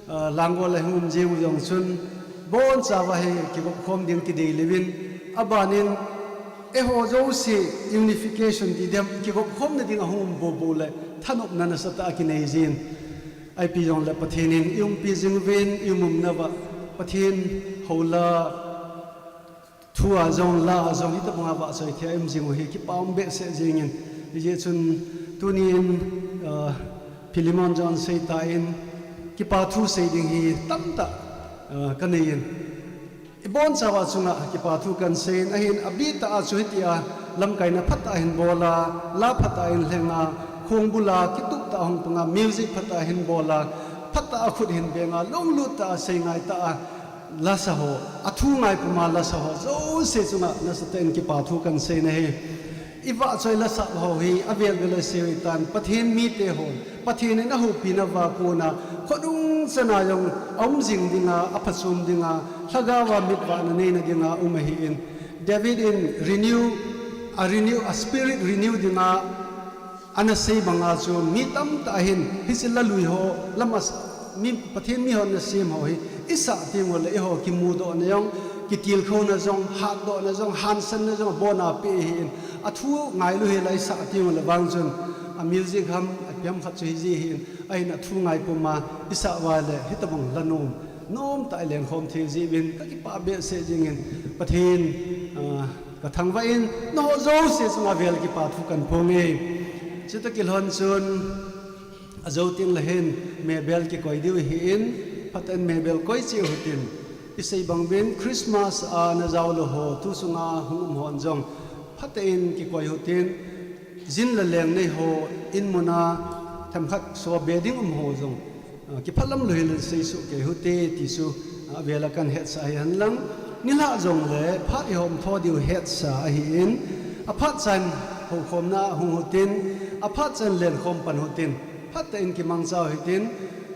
ah, Langol a hung um jing u jong chun, boncha va hi kigopkhom ding kidei levin, aban in, eiho jouse unification ti dem kigopkhomna ding ahung um bou bou le, thanopna nasatah a kinei jin. Ipi jong le Pathen in i umpi jing uvin, i um umna va Pathen houla thu a jong, la a jong, hitabanga vahchoi thei a i um jing u hi kipa um behseh jengin. Hijeh chun tunin, ah, Philemon jong sei tan, kipa thu sei ding hi tamtah, ah, ka nei in. I boncha va chunga kipa thu kan sei in, ahin abih tah a chu hitia lamkaina phatah a hin bol a, la phatah a hin lheng a, khongbul a kitup tah a hung pang a, music phatah a hin bol a, phatah a khut hin beng a, lunglut tah a sei ngai tah a, lasa ho, athu ngai puma lasa ho jouse chunga nasatah in kipa thu kan sei na hi. I vahchoi lasa ho hi avel vel a sei u hitan, Pathen mite ho, Pathen in ahoupi na va kona, khodung chana jong aum jing dinga, aphachom dinga, lhagao a mitvahna neina dinga um ahi in. David in renew, a renew, a spirit renew dinga, Ana sei banga chu mi tamtah hin, hiche lalui ho, lama s-, mi, Pathen mi hon nasem ho hi, i sah teng uleh eiho kimudohna jong, kitilkhouna jong, hatdohna jong, hansanna jong, abona pe ahin, athu ngailu hila i sah teng uleh vang chun, a music ham, ipi ham khat chu hiji ahin, ahin athu ngai puma, i sah uva leh, hitabang la nom, nomtah i lenkhom thei jiuvin, ka kipah behseh jingin, Pathen, ah, Ka thangvah in, nangho jouse chunga vel kipa thu kan phong e. Chutoh kilhon chun, ajo teng le hin, mebel kikoi diu ahin, phatah in mebel koi cheh uhitin. I sei bang uvin, Christmas a na jao lou ho, tu sunga hung um hon jong, phatah in kikoi uhitin, jin le leng nei ho, in muna, themkhat so be ding um ho jong. Ah, kiphalam lou hile seisoh kei uhite ti chu, ah, avela kan hetsah ahi henlang. Nilhah jongle phat i hom tho diu hetsah ahin, aphat chan houkhomna hung uhitin, aphat chan lenkhom pan uhitin, phatah in kimangcha uhitin,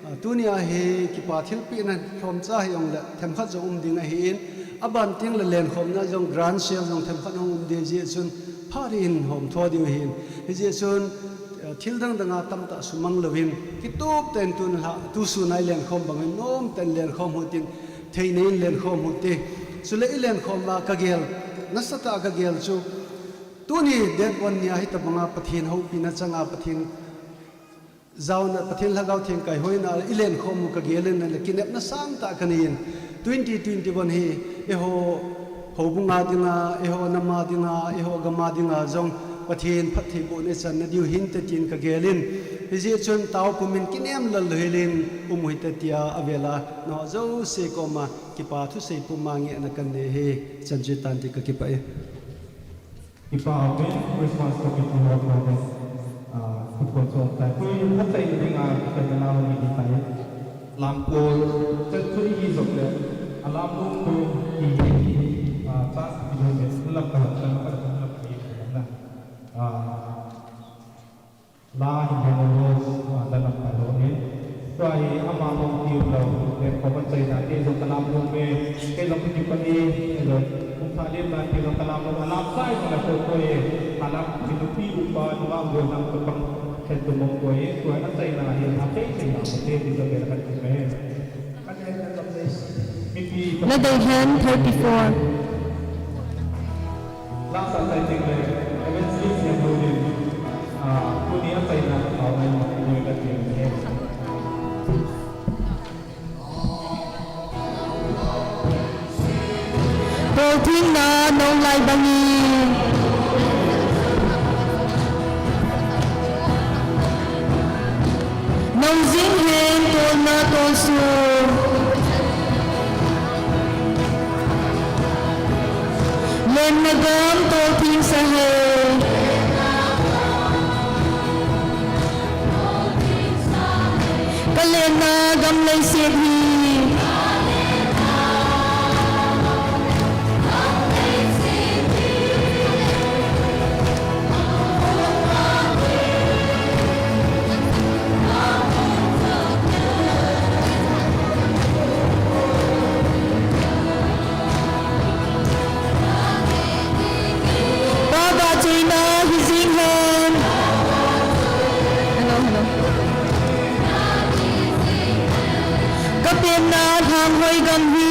ah, tunia hi kipa thilpehna lhomcha hijongle themkhat jong um ding ahin, aban tengle lenkhomna jong grand sale jong themkhat hung um ding jeh chun phat in hom tho diu ahin. Hijeh chun, Thil dang danga tamtah sumang louvin, kitup tah in tun lha, tu suna i lenkhom bangin, nomtah in lenkhom uhitin, theinei in lenkhom uhite. Chule i lenkhom uva kagel, nasatah a kagel chu, tuni date one nia hitabanga Pathen houpina changa Pathen jaona, Pathen Lhagao Theng kaihoina i lenkhom u kagel in, le kinepna sangtah kanei in, twenty twenty-one hi, eiho, houbunga dinga, eiho nama dinga, eiho gama dinga jong, Pathen phattheibohna ichanna diu hinte tin kagel in, hijeh chun taopumin kinem lal louhel in, um uhite tia avela, nangho jouse koma, kipa thusei puma ngehna kanei ahi, chan chu tante kakipah e. Kipa umin, Christmas committee ho koma, ah, kipa chom tai. Tui, phatthei dinga, kipa na ho ni tai. Lamkol, chan chu i hi jongle, alam nom tu, i hi, Sa, ilo me, lam ka lam ka lam ka lam ka lam ka. Ah, la hi mo lo, ah, da lam ka lo ni. Tua hi ama mo ki lo, le ko ma chai na, ke jong ka lam lo me, ke jong ki pa ni, ke jong kum tha lim na, ke jong ka lam lo, a lam sai na ko ko ye, a lam ki lo pi u pa, no ma bo na ko pa, ke to mo ko ye, ko a chai na hi, a chai chai na, ko te ki jong ke la ka ti me. Ladei hen thirty-four. Tolthengna nong lai bangin. Nong jing hen tolna tolsun. Lenna gam toltheng sa hen. Ka lenna gam leiset hi. Pa vahchoina hi jing hen. Hello, hello. Ka penna lhanghoi gam hi.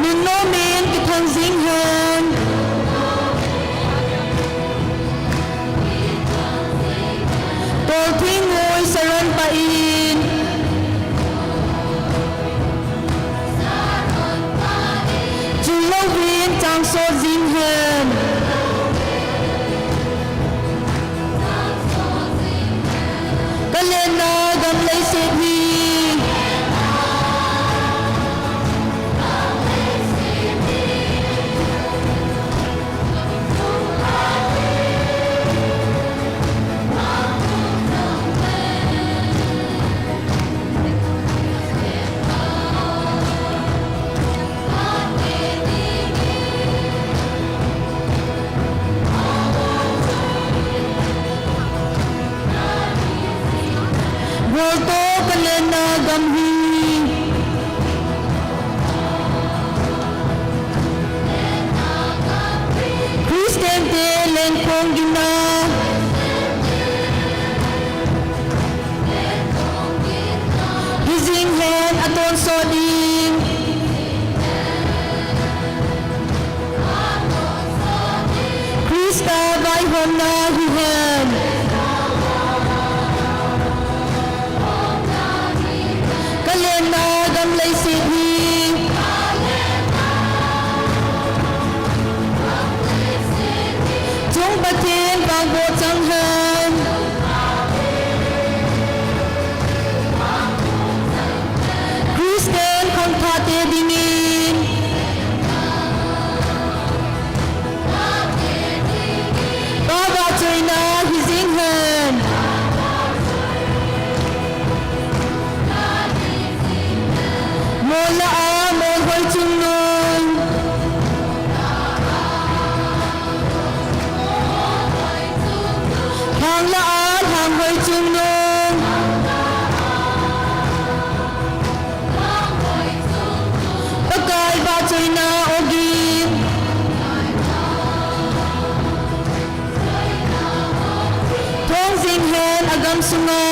Nunnom in kithang jing hen. Toltheng ngoi saron pah in. Chulou vin chang sot jing hen. Ka lenna gam leiset hi. Golto ka lenna gam hi. Christian te lengkhong ginna. Hi jing hen a tonsot ding. Christa vaihomna hi hen. Ka lenna gam leiset hi. Chung Pathen vangboh chang hen. Christian khangthah te dingin. Pa vahchoina hi jing hen. Mol lah a, mol hoi chungnung. Lhang lah a, lhang hoi chungnung. Pakai vahchoina ogin. Thong jing hen a gam sunga.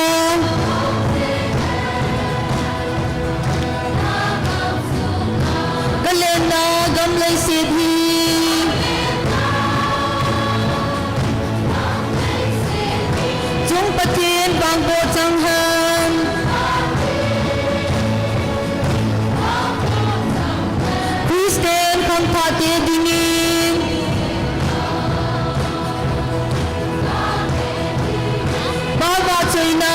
Ka lenna gam leiset hi. Chung Pathen vangboh chang hen. Christian khangthah te dingin. Pa vahchoina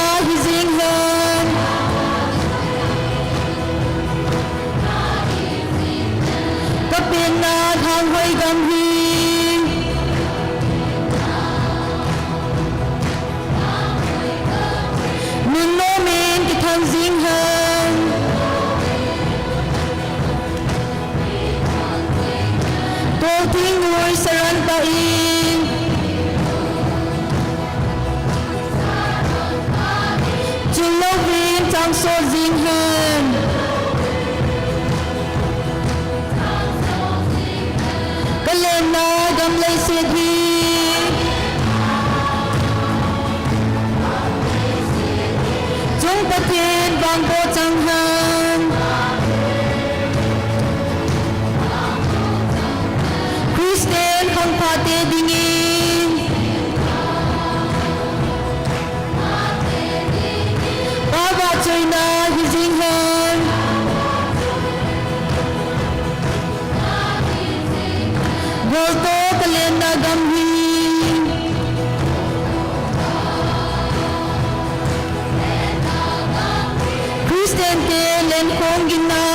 Pathen vangboh chang hen. Christian khangthahte dingin Pa vahchoina hijing hen. Goltoh kalenna gam hi Christian te lenkhong ginna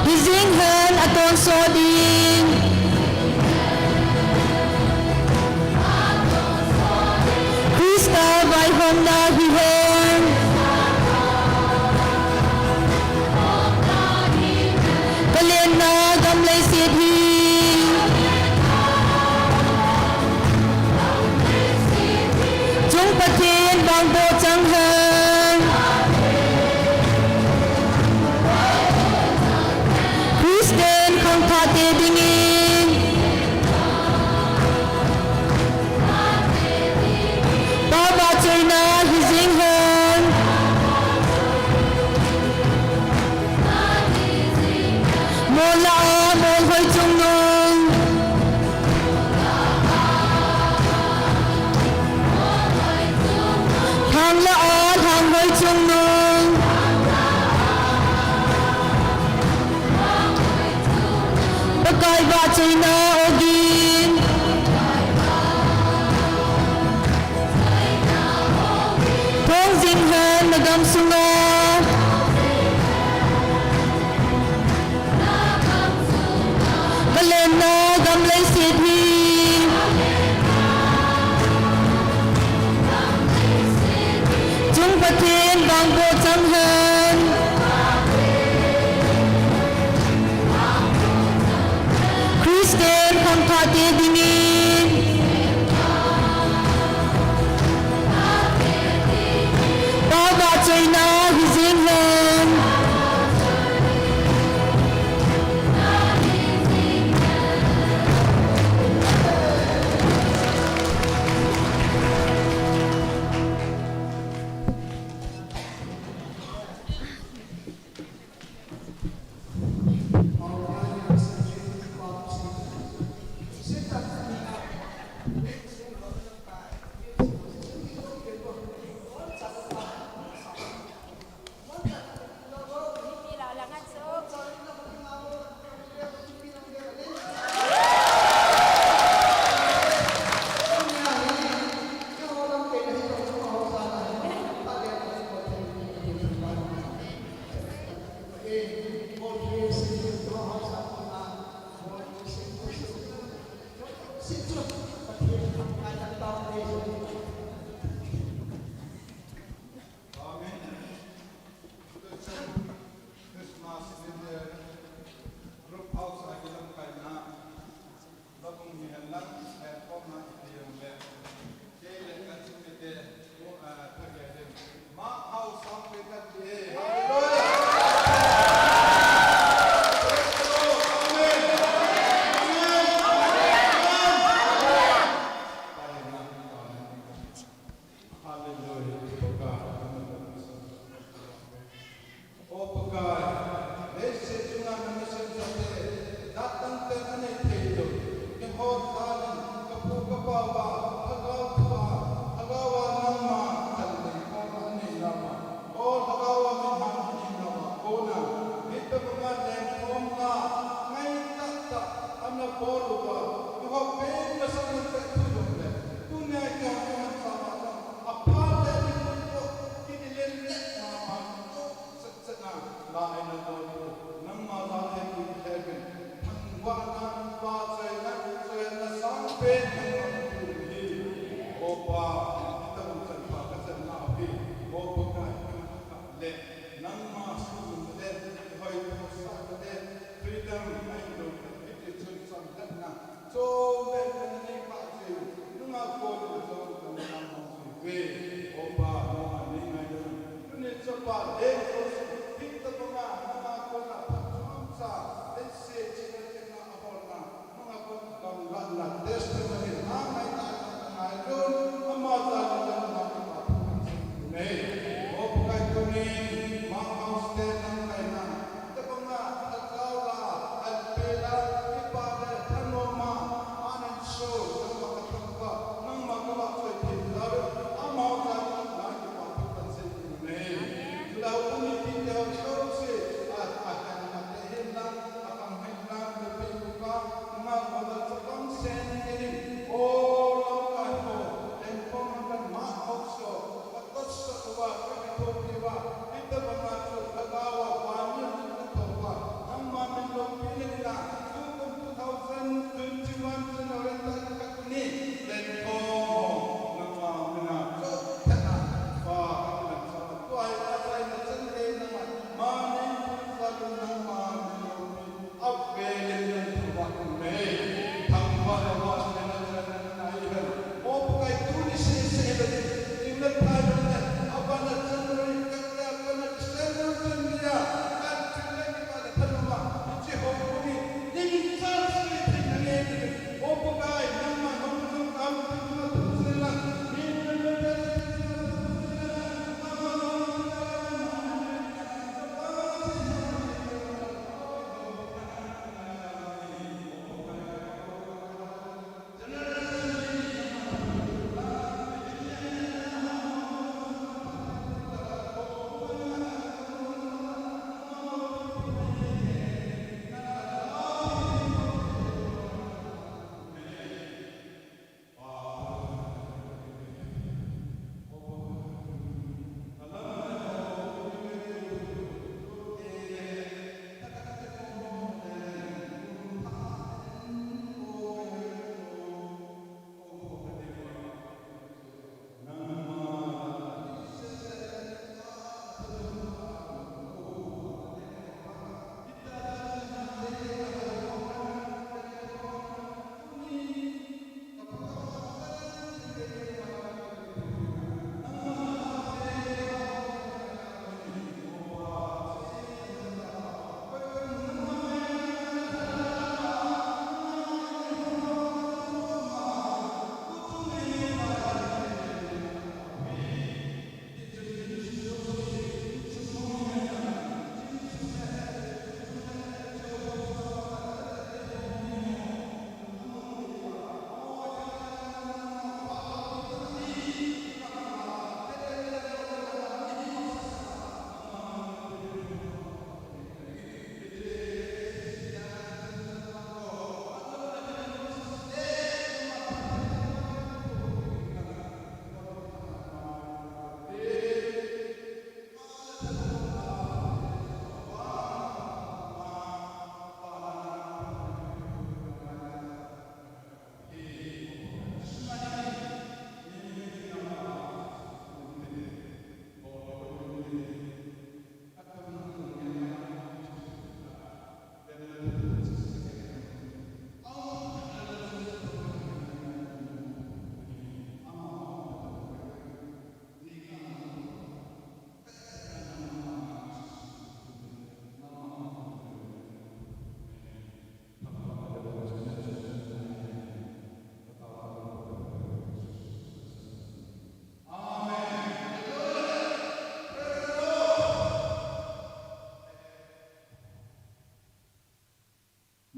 hijing hen atonsot ding. Christa vaihomna hihen. Kalenna gam leiset hi chung Pathen vangboh chang hen. Christian khangthahte dingin Pa vahchoina hijing hen. Mol lah a molhoi chungnung, lhang lah a lhanghoi chungnung, Pakai vahchoina ogin thong jing hen nagam sunga. Kalenna gam leiset hi chung Pathen vangboh chang hen. Christian khangthahte dingin Pa vahchoina hijing hen. Amen. Christmas in the group house a kilamkaina. Labung hi henlang, eh, khomna iti jongle. Kei le kachimite, eh, thagei ding. Mark Haosangpen kati e. Hallelujah. Praise the Lord. Amen. Amen. Amen. Hallelujah. O Pakai, leiset chunga na nasem chate, datang te anei thei lou. Keiho thanin, kapu kapauva, Lhagao thua, Lhagao a nangma, chandei khom anei nauva. O Lhagao a minham anei nauva, kona, hitobanga lenkhomna, ngai tahtah, ana bol uva, keiho pen masang in peh thu jongle. Tunia keiho kamanchah uva, aphat le ding ko, kiti lenteh mama, Chana, la eina bol u, nangma la eina bol u, thangvahna, vahchoina, choihoina sangpen nangma bol u hi,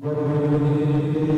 Amen.